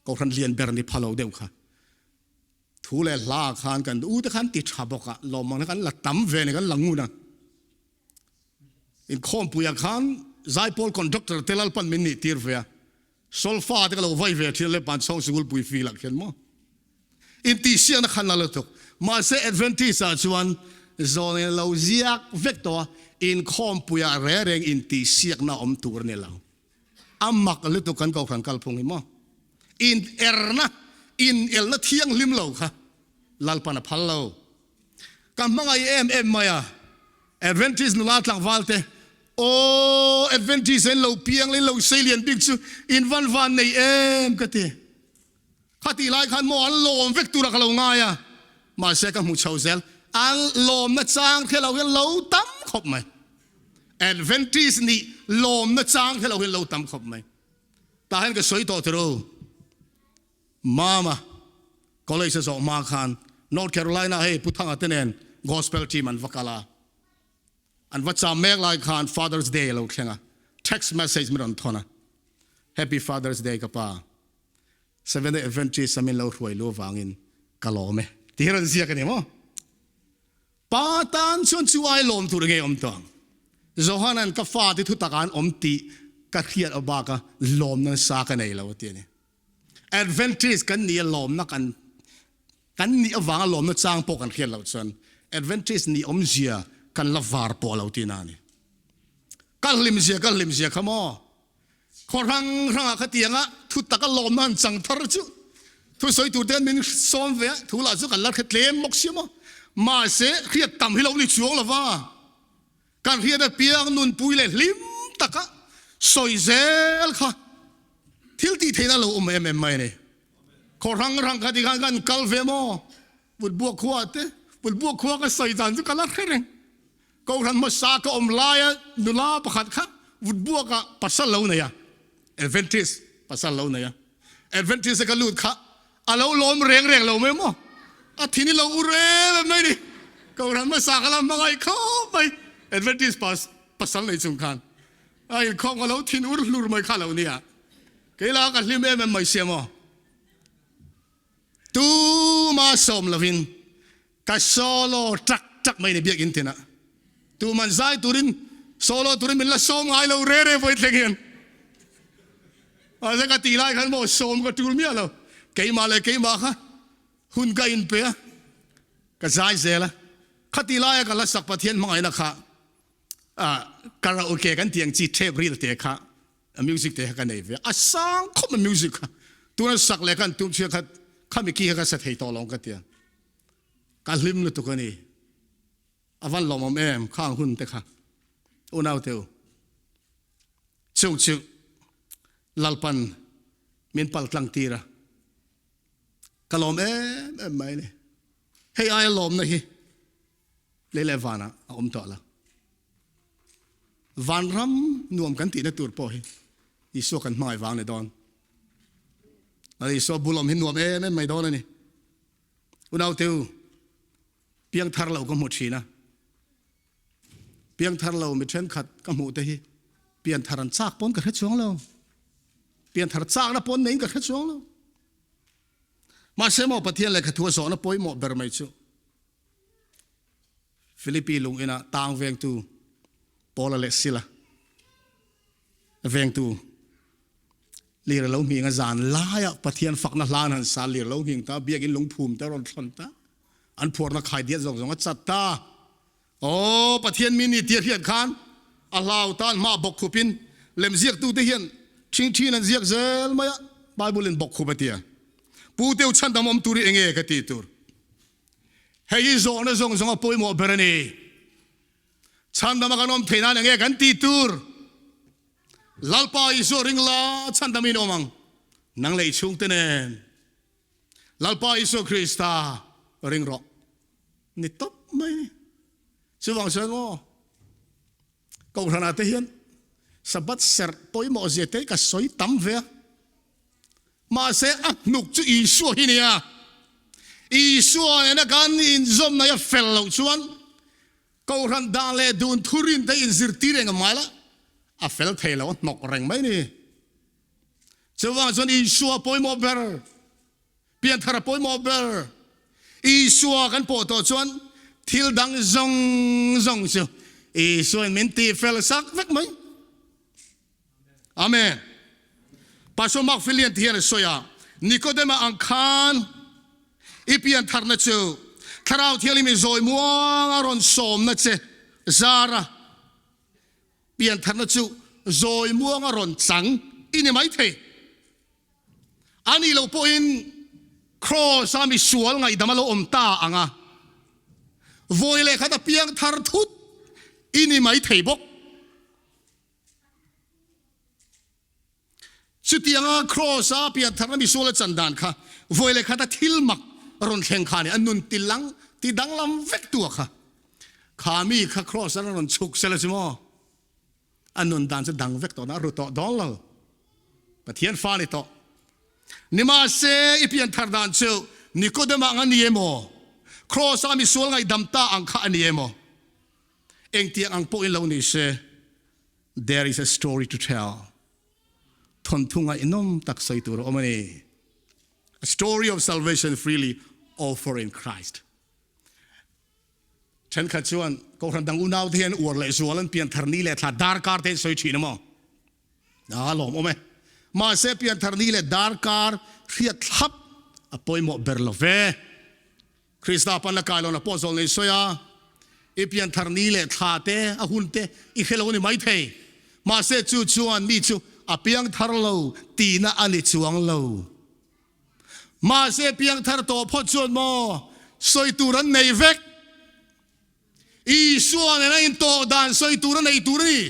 Kohhran lian ber ni pha lo deuh kha. Thu leh hla ah khan kan u te khan ti tha bawk a, lawmman kha kan la tam ve a ni, kan la ngun a. Inkhawmpuiah khan Zaipawl conductor te Lalpan min nih tir ve a, solfa te ka lo vai ve thin a Lepan chhawng sikul pui fil ah khian maw intihsiakna khan a la tuk. Mahse Adventist ah chuan zawn in lo ziak vek tawh a, inkhawmpuiah reng reng intihsiakna awm tur a ni lo. A mak lutuk kan kohhran kalphung hi maw. In erna, inelna thianghlim lo kha Lalpan a phal lo. Ka hmangaih em em mai a, Adventist nula tlangval te, Aw, Adventist in lo piang leh in lo sei lian bik chu in van van nei em ka ti. Khatih lai khan maw an lawm vek tura ka lo ngai a, mahse ka hmu chho zel, an lawmna chang hre lo hian lo tam khawp mai. Adventist nih lawmna chang hre lo hian lo tam khawp mai. Tah hian ka sawi tawh tiro. Mama. College a zawh hma khan North Carolina hei Pu Thanga te nen Gospel team an va kal a. An va cham mek lai khan Father's Day a lo thleng a, text message min rawn thawn a, Happy Father's Day ka pa, Seventh Day Adventist a min lo hruai lu avangin ka lawm e tih hi rawn ziak a ni maw? Pa tan chuan chu ai lawm tur nge awm tawh ang? Johanan ka fate thutak ah an awm tih ka hriat a bak a lawmna nasa ka nei lo a ti a ni. Adventist kan nih a lawmna kan kan nih avanga lawmna chang pawh kan hriat loh chuan Adventist nih awmzia kan la var pawh lo tihna a ni. Ka hlimzia ka hlimzia kha maw? Khaw hrang hrangah khatianga thu taka lawmna han chang thar chu thusawi tur te min sawm ve a, thu lah chu kan la hre tlem bawk sia maw? Mahse hriat tam hi lo ni chuang lova. Kan hriat apiang nunpui leh hlim taka sawi zel kha thil tih theihna lo awm em em mai a ni. Khaw hrang hrang kha tikhan kan kal ve maw? Vutbuak khua te, Vutbuak khua ka sawi dan chu ka la hre reng. Kohhran hmasa ka awm laia nula pakhat kha Vutbuakah pasal lo nei a, Adventist pasal lo nei a. Adventist a ka lut kha A lo lawm reng reng lo mai maw? A thin i lo u rem em mai ni. Kohhran hmasa kha la hmangaih khawp mai. Adventist pasal nei chung khan a inkhawm ka lo thin ur hlur mai kha lo nia. Kei la ka hlim em em mai sia maw? Tuma sawm lovin Ka solo ṭak ṭak mai ni biakinn tinah. Tuman zai turin solo turin min la sawm ngai lo re re vawi thleng hian. Mahse ka tih lai khan maw sawm ka ṭul miah lo. Keimah leh keimah kha hun ka inpe a, ka zai zel a. Khati laia ka la sak Pathian hmangaihna kha karaoke kan tih ang chi tape reel te kha music te kha ka nei ve a. A sang khawp mai music kha. Tuna sak leh khan tum chhia kha khami ki kha ka sa thei tawh lo ang ka ti a. Ka hlim lutuk a ni. A van lawmawm em khang hun te kha. Unau te u. Chung chu Lalpan min pal tlang tir a. Ka lawm em em mai ni. Hei aia lawmna hi lei leh vanah a awm tawh lo. Vanram nuam kan tihna tur pawh hi Isua kan hmangaih vang ni dawn. Isua bul awm hi nuam em em mai dawn a ni. Unaute u, piangthar lo ka hmu thin a. Piangthar lo mi thenkhat ka hmuh te hi pianthar an chak pawn ka hre chuang lo. Pianthar chakna pawn neiin ka hre chuang lo. Mahse maw Pathian lehkha thu a zawhna pawimawh ber mai chu Philippi lung inah tang vengtu Paula leh Sila vengtu Lir a lo nghing a zan laiah Pathian fakna hla an han sa, lir a lo nghing ta, biakinn lungphum te a rawn thlawn ta, an phuarna khaidiat zawng zawng a chat ta. Aw, Pathian mi ni tia hriat khan a hlau ta, an hmaah bawkkhupin lemziaktute hian ṭhingṭhin an ziak zel mai a, Bible-in bawkkhup a ti a. Pu Teu chhandam awm tur hi enge ka tih tur? Hei hi zawhna zawng zawng a pawimawh ber a ni. Chhandama kan awm theih nan enge kan tih tur? Lalpa Isua ring la chhandam in awm ang, nang leh i chhungte nen. Lalpa Isua Krista ring rawh. Ni tawp mai ni. Chuvang chuan maw, Kohhranah te hian Sabbath serh pawimawh zia te ka sawi tam ve a. Mahse a hnuk chu Isua hi nia. Isua nena kan inzawmna hi a fel loh chuan Kohhran dan leh dun thurin te inzirtir eng mai la, a fel thei lo, a hnawk reng mai ni. Chuvang chuan Isua pawimawh ber, pianthar a pawimawh ber. Isua kan pawh tawh chuan thil dang zawng zawng chu Isuain min tihfel sak vek mai. Amen. Pastor Mark Filian ti hian a sawi a, Nikodema ang khan i piantharna chu Thlarau Thianghlim in zawi muang a rawn sawmna che zara piantharna chu zawi muang a rawn chang i ni maithei. A nih loh pawhin Kraws a misual ngaihdam a lo awm ta ang a, vawi leh khat a piangthar thut i ni maithei bawk. Chutianga Kraws-a piantharna misuala chan dan kha vawi leh khata thil mak rawn thleng kha a ni. A nun ti lang, ti danglam vek tu a kha. Kha mi kha Kraws-a rawn chhuk sela chu maw? A nun dan chu dang vek tawh na, a ru tawh dawn lo. Pathian fa a ni tawh. Nimahse, i pianthar dan chu. Nikodema ang a ni emaw? Kraws-a misual ngaihdam ta ang kha a ni emaw? Engtiang ang pawhin lo ni se, there is a story to tell. Thawnthu ngaihnawm tak sawi tur a awm a ni. A story of salvation freely offered in Christ. Thenkhat chuan Kohhran dang unaute hian uar leh zual an pianthar ni leh thla darkar te an sawi thin a maw? A lawm awm e. Mahse pianthar ni leh darkar hriat thlap a pawimawh ber lo ve. Krista panna kailawn a pawh zawl nei sawi a, i pianthar ni leh thla te a hun te i hre lo a ni maithei. Mahse chu chuan mi chu a piangthar lo tihna a ni chuang lo. Mahse piangthar tawh phawt chuan maw sawi tur an nei vek. Isua nen a intawh dan sawi tur a nei tur a ni.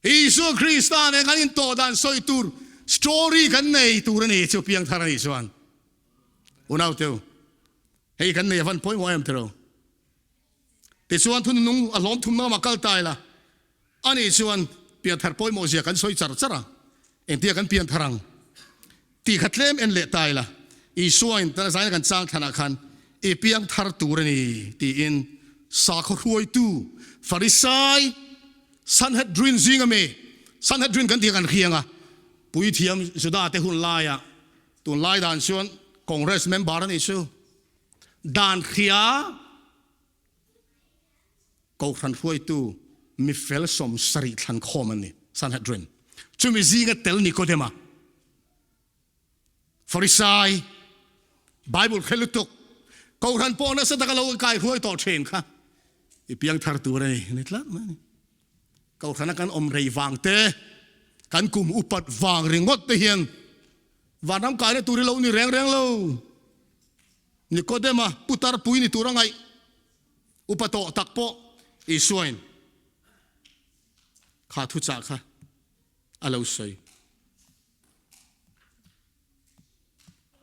Isua Krista nen kan intawh dan sawi tur story kan nei tur a ni chu piangthar a nih chuan. Unauteu, hei kan nei a van pawimawh em tiro. Tichuan thununung a hlawm thumna lamah kal ta ila, ani chuan pianthar pawimawh zia kan sawi char char a, engtia kan pianthar ang tih kha tlem en leh ta ila, Isuain tana zaina kan chang thlanah khan i piangthar tur a ni tiin sakhaw hruaitu Farisai Sanhedrin zinga mi Sanhedrin kan tih kha kan hriang a, puithiam Juda te hun laia tunlai dan chuan Congress member a nih chu. Dan hria Kohhran hruaitu mifel 70 thlan khawm an ni, Sanhedrin. Chumi zinga tel Nikodema, Farisai, Bible hre lutuk, Kohhran pawh nasa taka lo kai hruai tawh thin kha i piang thar tur a ni, ni tlat mai a ni. Kohhrana kan awm rei vang te, kan kum upat vang ringawt te hian vanram kaina tur hi lo ni reng reng lo. Nikodema putar pui ni tur a ngaih upa tawh tak pawh Isuain kha thuchah kha a lo sawi.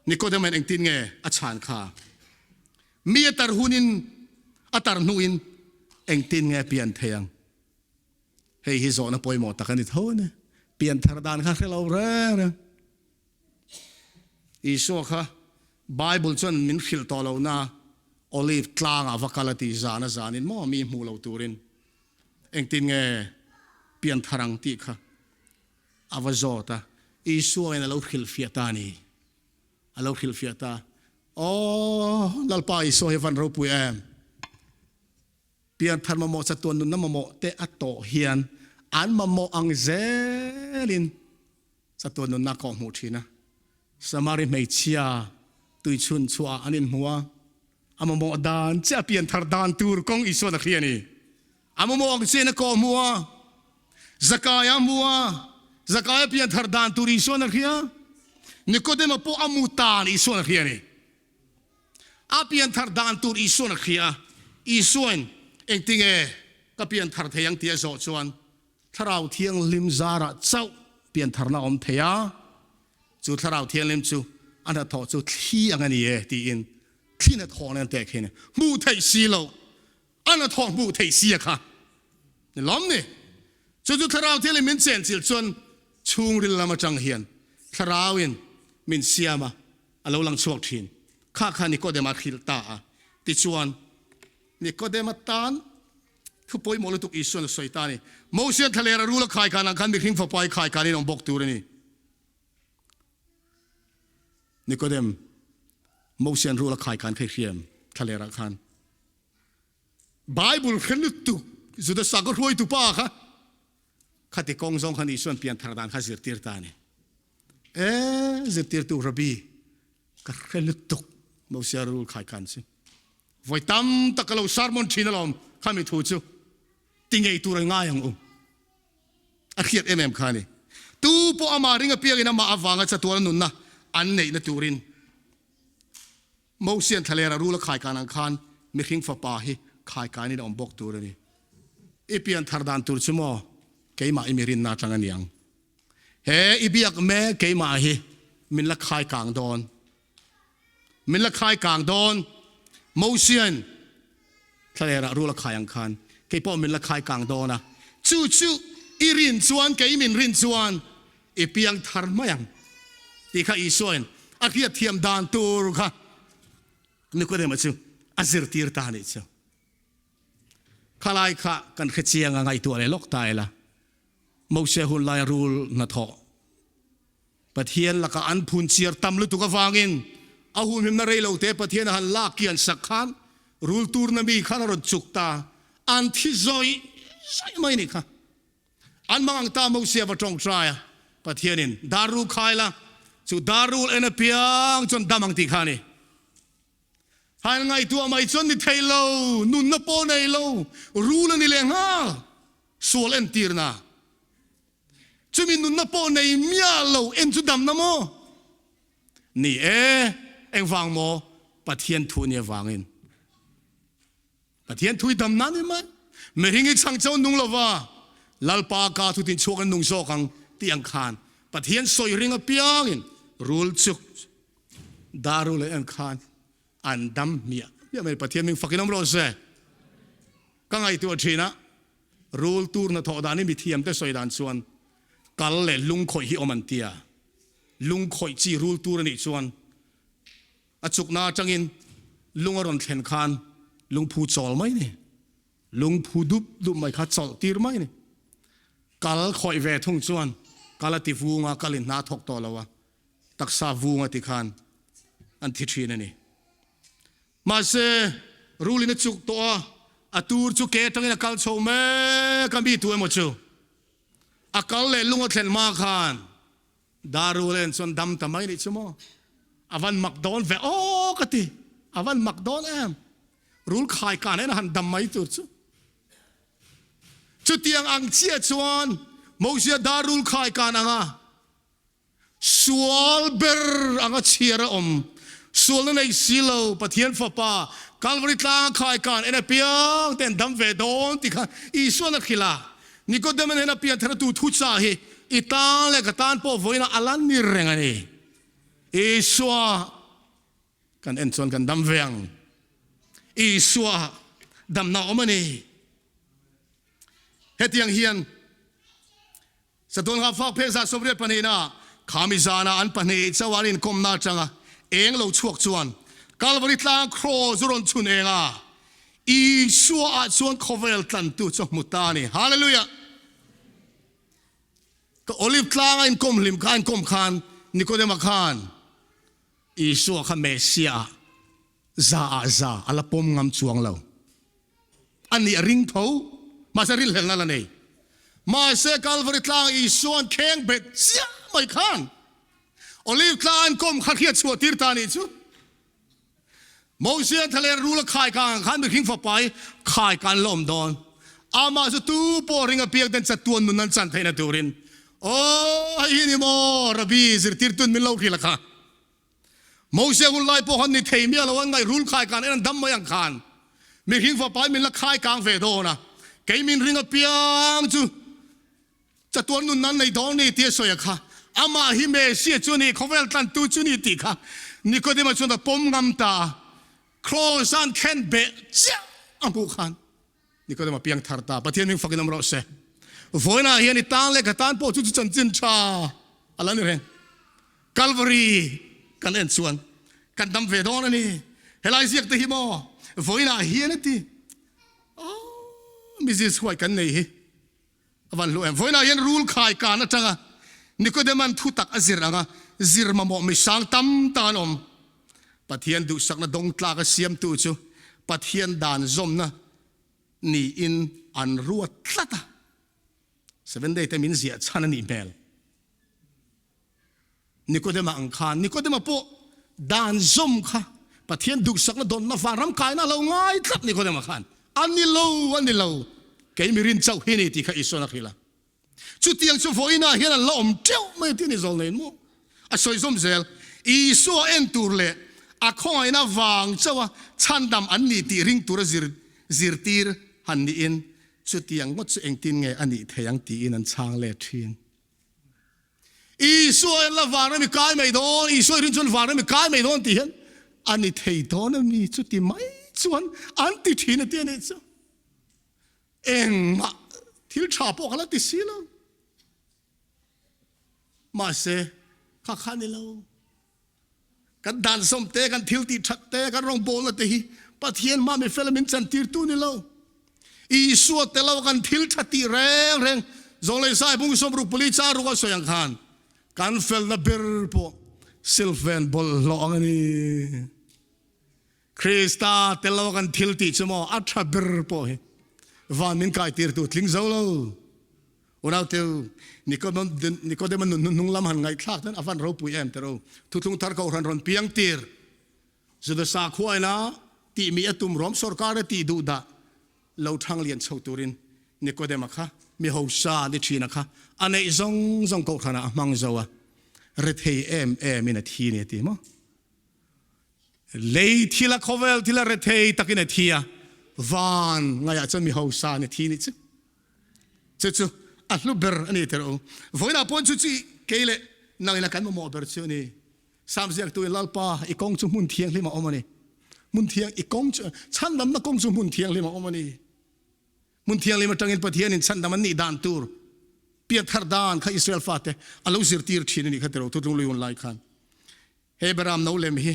Nikodemain engtin nge a chhan kha? Mi a tar hunin a tar hnuin engtin nge a pian thei ang? Hei hi zawhna pawimawh tak a ni tho a ni. Pianthar dan kha hre lo reng reng. Isua kha Bible chuan min hrilh tawh lo na Olive tlangah va kal a ti zan a zanin maw mi hmuh lo turin engtin nge pianthar ang tih kha a va zawt a, Isua in a lo hrilhfiah ta a ni. A lo hrilhfiah ta. Aw Lalpa Isua hi van ropui em! Pianthar mamawh chatuan nunna mamawh te a tawh hian an mamawh ang zelin Chatuan nunna ka hmuh thin a, Samari hmeichhia tuichhun chhuah ah an inhmu a, a mamawh dan chiah a pianthar dan tur kawng Isuan a hria a ni. A mamawh ang chiahin a kawhhmuh a, Zakaia a hmu a, Zakaia pianthar dan tur Isuan a hria, Nikodema pawh a mu tan Isuan a hria a ni. A pianthar dan tur Isuan a hria a, Isuain engtinge ka pianthar thei ang tih a zawh chuan, Thlarau Thianghlim zarah chauh piantharna a awm thei a, chu Thlarau Thianghlim chu a hnathawh chu thli ang a ni e tiin thli hnathawh nen teh khin hmuh theih si loh a hnathawh hmuh theih si a kha ni lawm ni. Chu chu Thlarau Thianghlim min chenchilh chuan chhungril lam atang hian Thlarauin min siam a, a lo lang chhuak thin. Kha kha Nikodema hrilh ta a, tichuan Nikodema tan Thu pawimawh lutuk Isuan a sawi ta a ni. Mosian thlalera rul a khaikan ang khan mihring fapa i khaikanin awm bawk tur a ni. Nikodem, Mosian rul a khaikan kha i hria em? Thlalerah khan. Bible hre lutuk Juda sakhaw hruaitu pa kha khati kawng zawng khan Isuan pianthar dan kha zirtir ta a ni. E, zirtirtu Rabbi, ka hre lutuk Mosia rul khaikan chu. Vawi tam tak ka lo sermon thin alawm khami thu chu ti ngei tur an ngai ang u. A hriat em em kha a ni. Tu pawh amah ring apiangin amah avanga chatuan nunna an neihna turin Mosian thlalera rul a khaikan ang khan mihring fapa hi khaikanin a awm bawk tur a ni. I pian thar dan tur chu maw keimah i mi rinna atang a ni ang. He i biak mek keimah hi min la khaikang dawn. Min la khai kang dawn. Mosiain thlalera rul a khai ang khan kei pawh min la khai kang dawn a. Chu chu i rin chuan, kei min rin chuan i piang thar mai ang tih kha Isuain A hriatthiam dan tur kha Nikodema chu a zirtir ta a nih chu. Khalai kha kan hre chiang a, ngaihtuah leh lawk ta ila. Mose hun laia rul hnathawh Pathian lakah an phun chiar tam lutuk avangin a humhimna rei lo te Pathian a han lak kian sak khan rul turna mi khan a rawn chuk ta, an thi zawih zawih mai nih kha. An mang ang ta Mose a va tawngtai a, Pathianin dar rul khai la, chu dar rul en apiang chuan dam ang tih kha a ni. Han ngaihtuah mai chuan ni thei lo, nunna pawh nei lo, rul a ni leh nghal, sual entirna. Chumi nunna pawh nei miah lo en chu damna maw? Ni e, engvang maw? Pathian thu ni avangin. Pathian thu i damna ni mai. Mihring i chhang chauh nung lova, Lalpa ka thu tin chhuak an nung zawk ang tih ang khan Pathian sawi ring apiangin rul chu dar rul en khan an dam hmiah hmiah mai. Pathian ming fakin awm rawh se. Ka ngaihtuah thin a. Rul tur hnathawh dan hi mithiam te sawi dan chuan kal leh lungkhawih hi awm an ti a, lungkhawih chi rul tur a nih chuan a chukna atangin lung a rawn thlen khan lungphu chawl mai ni, lungphu dup dup mai kha chawlh tir mai ni. Kal khawih ve thung chuan kal a ti vung a, kal in hna a thawk tawh lo a, taksa vung a ti khan an thi thin a ni. Mahse, rulin a chuk tawh a, a tur chu ke atangin a kal chho mek a, mi tu emaw chu a kal leh lung a thlen hma khan dar rul en chuan dam ta mai nih chu maw? A van mak dawn ve aw ka ti, a van mak dawn em? Rul khai kan en a han dam mai tur chu. Chutiang ang chiah chuan Mosia dar rul khai kan ang a, Sual ber anga chhiar a awm. Sualna nei si lo, Pathian Fapa, Kalvari tlanga khai kan en apiang te an dam ve dawn tih kha Isuan a hrilh a. Nikodema nen a pian thar tu thuchah hi i tan leh ka tan pawh vawiinah a la ni reng a ni. Isua kan en chuan kan dam ve ang. Isua damna a awm a ni. Hetiang hian. Satuan Nghahfak phek 28 pahnihna khami zana an pahnih chauh an inkawmna atanga eng lo chhuak chuan Kalvari tlang kraws u rawn chhun eng a, Isua ah chuan khawvel tlantu chu a hmu ta a ni. Hallelujah! Ka Olive tlanga inkawm hlim kha a inkawm khan Nikodema khan Isua kha Messiah ah za ah za a la pawm ngam chuang lo. A nih a ring tho, mahse rilhelna la nei. Mahse Kalvari tlang Isua'n kheng bet chiah mai khan Olive tlang an kawm kha hriat chhuah tir ta nih chu. Mosia'n thlaler rul a khai kang ang khan mihring fapa hi khai kan la awm dawn. Amah chu tu pawh ring apiang ten chatuan nun an chan theihna turin. Aw, hei hi ni maw Rabbi zirtirtu'n min lo hrilh a kha. Moses hun lai pawh han ni thei miah lo, an ngaih rul khai kan en an dam mai ang khan mihring fapa in min la khai kang ve dawn a, kei min ring apiang chu chatuan nun nan nei dawn ni tia sawi a kha, amah hi Messiah chu a ni, khawvel tlantu chu ni tih kha Nikodema chuan a pawm ngam ta a, kraws an khen beh chiah a hmuh khan. Nikodem a piang thar ta, Pathian hming fakin awm rawh se. Vawiinah hian i tan leh ka tan pawh chu chu chanchin tha a la ni reng. Kalvari kan en chuan kan dam ve dawn a ni. Helai ziak te hi maw vawiinah hian a ti. Aww Mrs Huai kan nei hi a van hlu em. Vawiinah hian rul khai kan atanga Nikodeman thu tak a zir anga zir mamawh misang tam tak an awm. Pathian duhsakna dawng tlak a siamtu chu Pathian dan zawmna niin an ruat tlat a. Seven Day te min ziah chhan a nih hmel. Nikodema ang khan Nikodema pawh dan zawm kha Pathian duhsakna dawnna vanram kaina a lo ngai tlat Nikodema khan a ni lo a ni lo kei mi rin chauh hi ni tih kha Isuan a hrilh a. Chutiang chu vawiinah hian an la awm teuh mai tih a ni zawl nei maw? A sawi zawm zel, Isua en tur leh a khawngaihna vang chauha chhandam an ni tih ring tura zir zirtir han niin chutiang ngawt chu engtin nge a nih thei ang tiin an chhang let thin. Isua en la vanram i kai mai dawn, Isua i rin chuan vanram i kai mai dawn tih hian a ni thei dawn a mi chuti mai chuan an ti thin a ti a nih chu. Engmah thil tha pawh ka la ti si lo. Mahse, kha kha ni lo. Kan dan sawm te, kan thil tih that te, kan rawngbawlna te hi Pathian hma mi fel min chantirtu ni lo. Isua tel lo kan thil tha tih reng reng zawng leh zai bung sawm ruk pali char ruk a sawi ang khan kan felna ber pawh silfen bawlhhlawh ang a ni. Krista tel lo kan thil tih chu maw a tha ber pawh hi van min kaitirtu tling zo lo. Unauteu, Nikodema nun hnuhnung lam han ngaihthlak hian a van ropui em tiro. Thuthlung thar kohhran rawn piang tir. Juda sakhua ina tihmi a tum Rom sorkar a tih duh dah lo thang lian chho turin Nikodema kha mi hosa ni thina kha a neih zawng zawng kohhranah a hmang zo a, rethei em em in a thi ni a ti maw? Lei thil a khawvel thil a rethei takin a thi a, van ngaiah chuan mi hosa ni thi ni chu. Chu chu a hlu ber a ni teh u. Vawiinah pawh chu chi kei leh nangin a kan mamawh ber chu a ni. Sam ziaktu in Lalpa i kawng chu hmun thianghlim a awm a ni. Hmun thiang i kawng chu chhandamna kawng chu hmun thianghlim a awm a ni. Hmun thianghlim atangin Pathianin chhandam an nih dan tur pianthar dan kha Israel fate a lo zirtir thin a nih kha teh u Thutlung Lui hun lai khan. He Beram no lem hi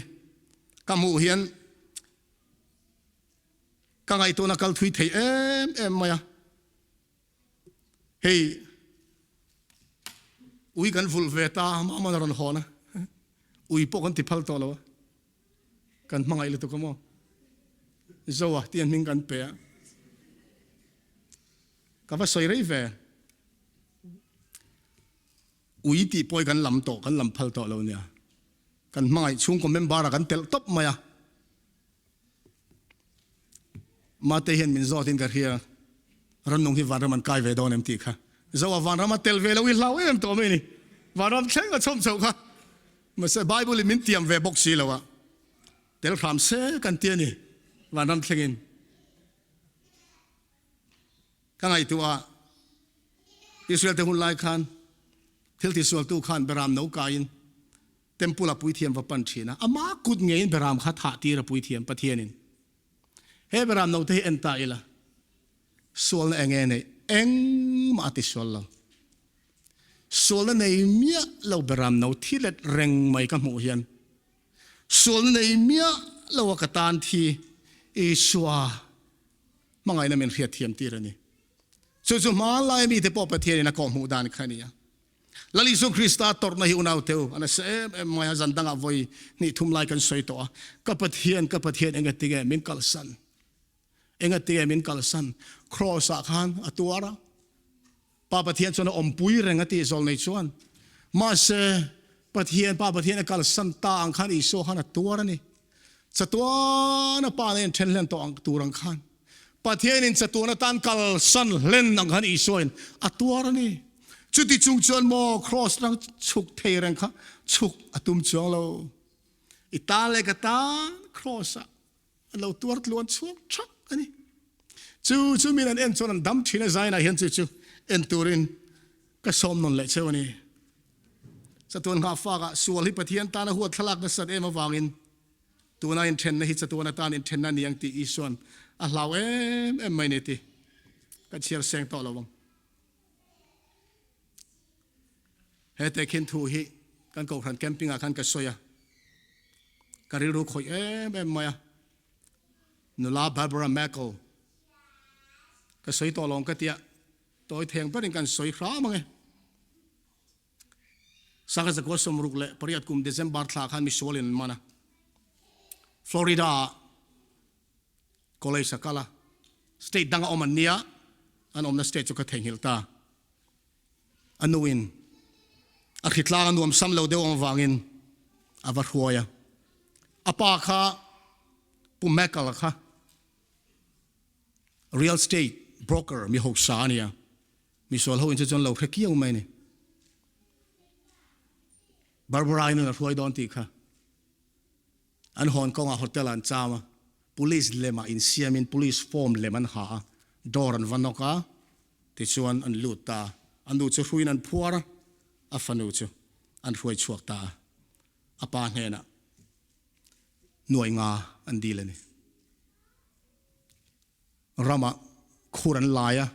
ka hmuh hian ka ngaihtuahna kal thui thei em em mai a. Hei ui kan vulh ve ta mah a rawn hawn a, ui pawh kan ti phal tawh lo a, kan hmangaih lutuk a maw? Zoa tih a hming kan pe a, ka va sawi rei ve. Ui tih pawh hi kan lam tawh, kan lam phal tawh lo nia. Kan hmangaih chhungkaw member ah kan telh tawp mai a. Mate hian min zawt in ka hria, Rannung hi vanram an kai ve dawn em tih kha. Zoa vanram a tel ve lo i hlau em tawh mai ni. Vanram thleng a chhawm chhoh kha. Mahse Bible in min tiam ve bawk si lo a. Tel hram se kan ti a ni vanram thleng in. Ka ngaihtuah a, Israel te hun lai khan thil tisualtu khan beram no kaiin Temple a puithiam va pan thin a, ama kut ngeiin beram kha thah tir a puithiam Pathianin. He beram no te hi en ta ila, sualna eng nge neih? Engmah a tisual lo. Sualna nei miah lo beram no thi let reng mai ka hmuh hian sualna nei miah lo a ka tan thi Isua Hmangaihna min hriatthiam tir a ni. Chu chu hmanlai mite pawh Pathianin a kawhhmuh dan kha a ni a. Lal Isu Krista tawrhna hi unau teu a nasa em em mai a, zan dangah vawi hnih thum lai kan sawi tawh a, Ka Pathian, ka Pathian engatinge min kalsan? Engatinge min kalsan? Kraws-ah khan a tuar a, Pa Pathian chuan a awmpui reng a tih zawlnei chuan. Mahse, Pathian, Pa Pathian a kalsan ta ang khan Isua khan a tuar a ni. Chatuana Pa nen then hlen tawh ang tur ang khan Pathianin chatuan atan kalsan hlen ang khan Isuain a tuar a ni. Chuti chung chuan maw Kraws rang chhuk thei reng kha chhuk a tum chuang lo. I tan leh ka tan Kraws-ah An lo tuar tluan chhuak thak a ni. Chu chu min an en chuan an dam thin a, Zainah hian chu chu en turin ka sawm nawn leh cheu a ni. Chatuan nghahfakah sual hi Pathian tana huat thlalak nasat em avangin tuna inthenna hi chatuan atan inthenna a ni ang tih Isuan a hlau em em mai ni tih ka chhiar seng tawh lo ang. He tehkhin thu hi kan kohhran camping ah khan ka sawi a, ka rilru khawih em em mai a, nula Barbara Merkel ka sawi tawh lawng ka tia, tawi theng berin kan sawi hram ang e. Sangha zakua 68 kum December thla khan misual in an man a, Florida ah College a kal a, state danga awm an nia, an awmna state chu ka theihnghilh ta. A nuin a hritlang a nuam sam lo deuh ang vangin a va hruai a. A pa kha Pu Michael-a kha real estate broker mi hausa a nia, misual ho in chu chuan lo hre kiau mai a ni. Barbara-in a hruai dawn tih kha. An hawn kawngah hotel ah an cham a, police lemah insiamin police form lem an ha a, door an va nawk a, tichuan an lut ta a, a nu chu hruiin an phuar a, a fanu chu an hruai chhuak ta a, a pa hnenah nuai nga an dil a ni. Ramah khur an lai a,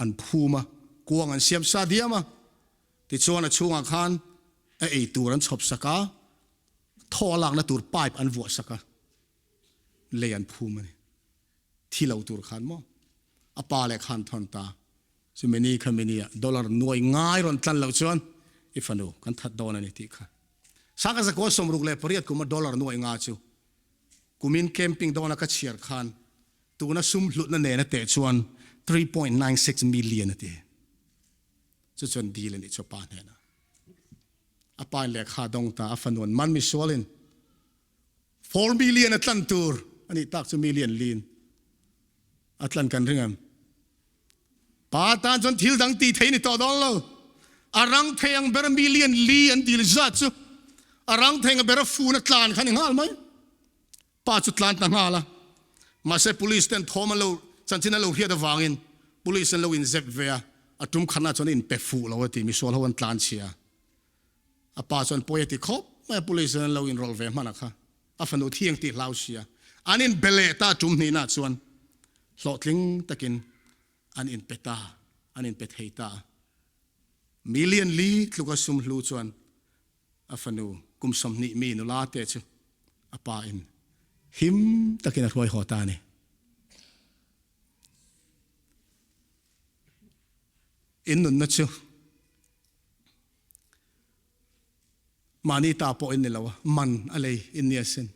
an phum a, kuang an siam sa diam a, tichuan a chhungah khan a ei tur an chhawp sak a. Thaw a lakna tur pipe an vuah sak a, lei an phum a ni. Thi lo tur khan maw? A pa leh khan thawn ta. Chumi ni khami ni ah dollar nuai ngai rawn tlan loh chuan i fanu kan that dawn a ni tih kha. Sangha zakua 68 kuma dollar nuai nga chu kumin camping dawna ka chhiar khan tuna sum hlutna nena teh chuan 3.96 million a ti. Chu chuan deal a nih chu a pa hnenah. A pa in lehkha a dawng ta, a fanu an man misualin 4 million a tlan tur a nih tak chu million lin a tlan kan ring em? Pa tan chuan thil dang tih thei ni tawh dawn lo. A rang thei ang ber million li an dil zat chu a rang thei ang ber a fun a tlan kha ni nghal mai. Pa chu tlan ta nghal a. Mahse police ten thawm an lo chanchin an lo hriat avangin police an lo inzep ve a, a tum khatna chuan a inpe fuh lo a ti, misual ho an tlan chhia. A pa chuan pawi a ti khawp mai a, police an lo inrawlh ve hman a kha. A fanu thiang tih hlau sia. An inbe leh ta tum hnihna chuan hlawhtling takin an inpe ta, an inpe thei ta. Million li tluka sum hlu chuan a fanu kum 20 mi nula te chu a pa in him takin a hruai haw ta a ni. In nunna chu Mahni ta pawh in ni lo a, man a lei in ni asin.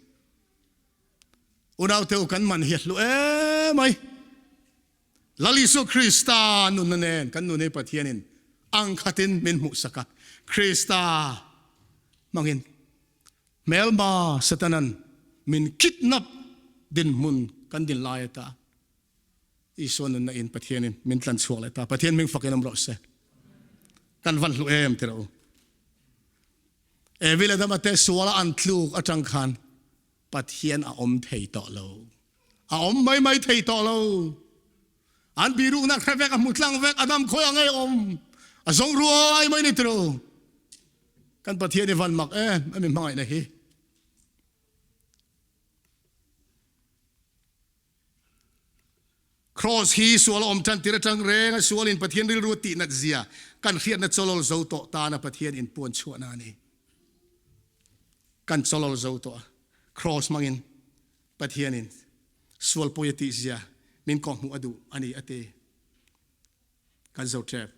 Unaute u kan man hi a hlu em mai. Lal Isua Krista nunna nen kan nun hi Pathianin ang khatin min hmuhsak a. Krista hmangin hmelma Satanan min kidnap dinhmun kan din lai ata Isua nunna in Pathianin min tlan chhuak leh ta. Pathian hming fakin awm rawh se. Kan van hlu em ti rawh u. Evi leh Adama te suala an tluk atang khan Pathian a awm thei tawh lo. A awm mai mai thei tawh lo. An biruknak hre vek, a hmu tlang vek, Adam khawi a ngei awm. A zawng ruai mai ni ti rawh u. Kan Pathian i van mak em em i hmangaihna hi. Kraws hi sual a awm tan tir atang reng a sualin Pathian rilru a tihnat zia kan hriatna chawlawl zo tawh tana Pathian inpuan chhuahna a ni. Kan chawlawl zo tawh a, kraws hmangin Pathianin sual pawi a tih zia min kawhhmuh a duh a ni a ti. Kan zo tep.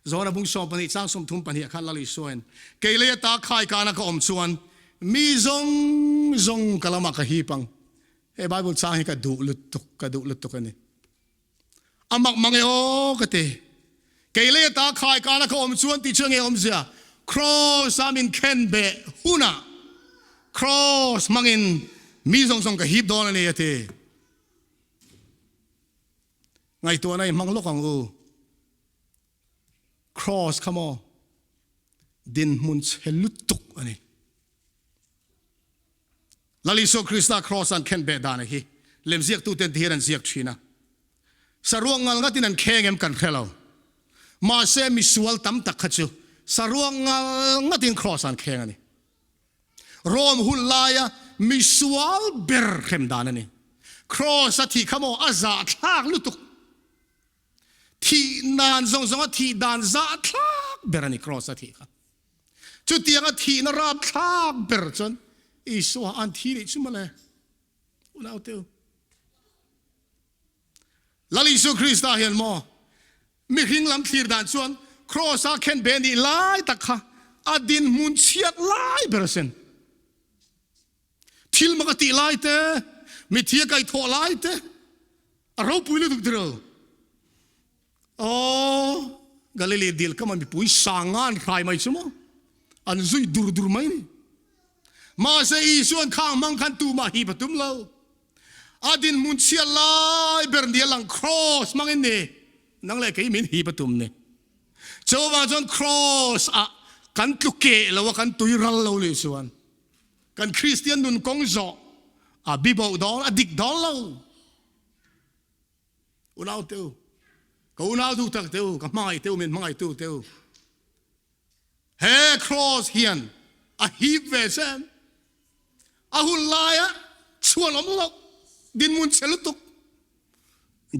Zawna bung 12 chang 32 khan Lal Isuain, Kei lei ata khaikana ka awm chuan mi zawng zawng ka lamah ka hip ang. He Bible chang hi ka duh lutuk, ka duh lutuk a ni. A mak mang e aw ka ti. Kei lei ata khaikana ka awm chuan tih chu enge awmzia? Kraws a min khen beh hunah kraws hmangin mi zawng zawng ka hip dawn a ni a ti. Ngaihtuahna i hmang lawk ang u. Kraws kha maw dinhmun chhe lutuk a ni. Lal Isua Krista kraws an khen beh dan hi lemziaktuten ti hian an ziak thin a. Saruak ngal ngatin an kheng em kan hre lo. Mahse misual tam tak kha chu saruak ngal ngatin kraws an kheng a ni. Rome hun laia misual ber hrem dan a ni. Kraws a thih kha maw a zahthlak lutuk. Thih nan zawng zawnga thih dan zahthlak ber a ni Kraws a thih kha. Chutianga thihna rapthlak ber chuan Isua an thi leh chu mawle. Unaute u. Lal Isu Krista hian maw mihring lam thlir dan chuan Kraws a khen be nih lai tak kha a dinhmun chhiat lai ber asin. Thil mak a tih lai te, mithi a kaihthawh lai te, a ropui lutuk tiro. Aw, Galilei dil kama mipui sanga an hrai mai chu maw? An zui dur dur mai ni. Mahse Isuan khang hmang khan tumah hip a tum lo. A dinhmun chhiat lai ber nia lang kraws hmangin ni nang leh kei min hip a tum ni. Chuvang chuan kraws ah kan tlu keh lo a kan tui ral lo nih chuan kan Kristian nun kawng zawh a bibo dawn a dik dawn lo. Unau te u, ka unau duh tak te u, ka hmangaih te u, min hmangaih tu te u. He kraws hian a hip ve che em? A hun laia chhuan awm loh dinhmun chhe lutuk.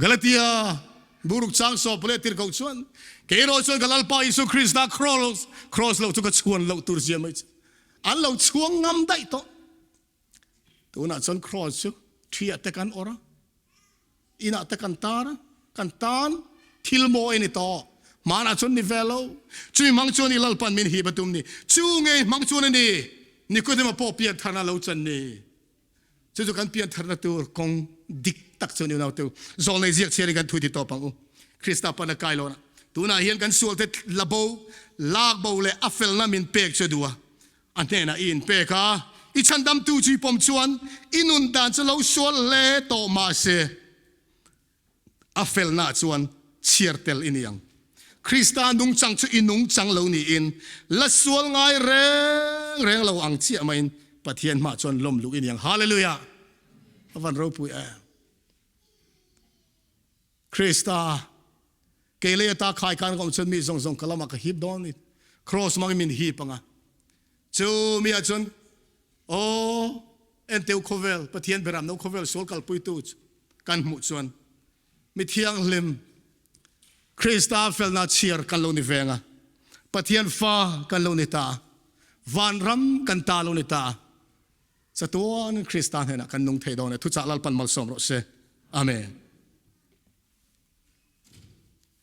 Galatia buruk chang sawp leh tirhkoh chuan, Kei erawh chuan ka Lalpa Isu Krista kraws, kraws loh chu ka chhuan loh tur zia mai che. An lo chhuang ngam daih tawh. Tunah chuan cross chu thi ah te kan awrh a, inah te kan tar a, kan tan thil mawi a ni tawh. Hmanah chuan ni ve lo. Chumi hmang chuan i Lalpan min hip a tum ni. Chu ngei hmang chuan a ni Nikodema pawh piantharna a lo chan ni. Chu chu kan piantharna tur kawng dik tak chu a ni unau teu. Zawlnei ziak chhiarin kan thu ti tawp ang u. Krista pan a kai lohna. Tunah hian kan sualte la bo, lak bo leh a felna min pek chu a duh a. A hnenah i inpek a, i chhandamtu chu i pawm chuan i nun dan chu lo sual hle tawh mahse a felnaah chuan chhiar tel i ni ang. Krista nungchang chu i nungchang lo niin la sual ngai reng reng lo ang chiah maiin Pathian hmah chuan lawm luh i ni ang. Hallelujah! A van ropui em! Krista, kei lei ata khai khan ka awm chuan mi zawng zawng ka lamah ka hip dawn ni. Cross hmangin min hip ang a. Chu mi ah chuan, Aw, enteu khawvel, Pathian beram no khawvel sual kalpuitu chu kan hmuh chuan mi thianghlim Krista felna chhiar kan lo ni veng a, Pathian fa kan lo ni ta a, vanram kan ta lo ni ta a. Chatuanin Krista hnenah kan nung thei dawn e. Thuchah Lalpan malsawm rawh se. Amen.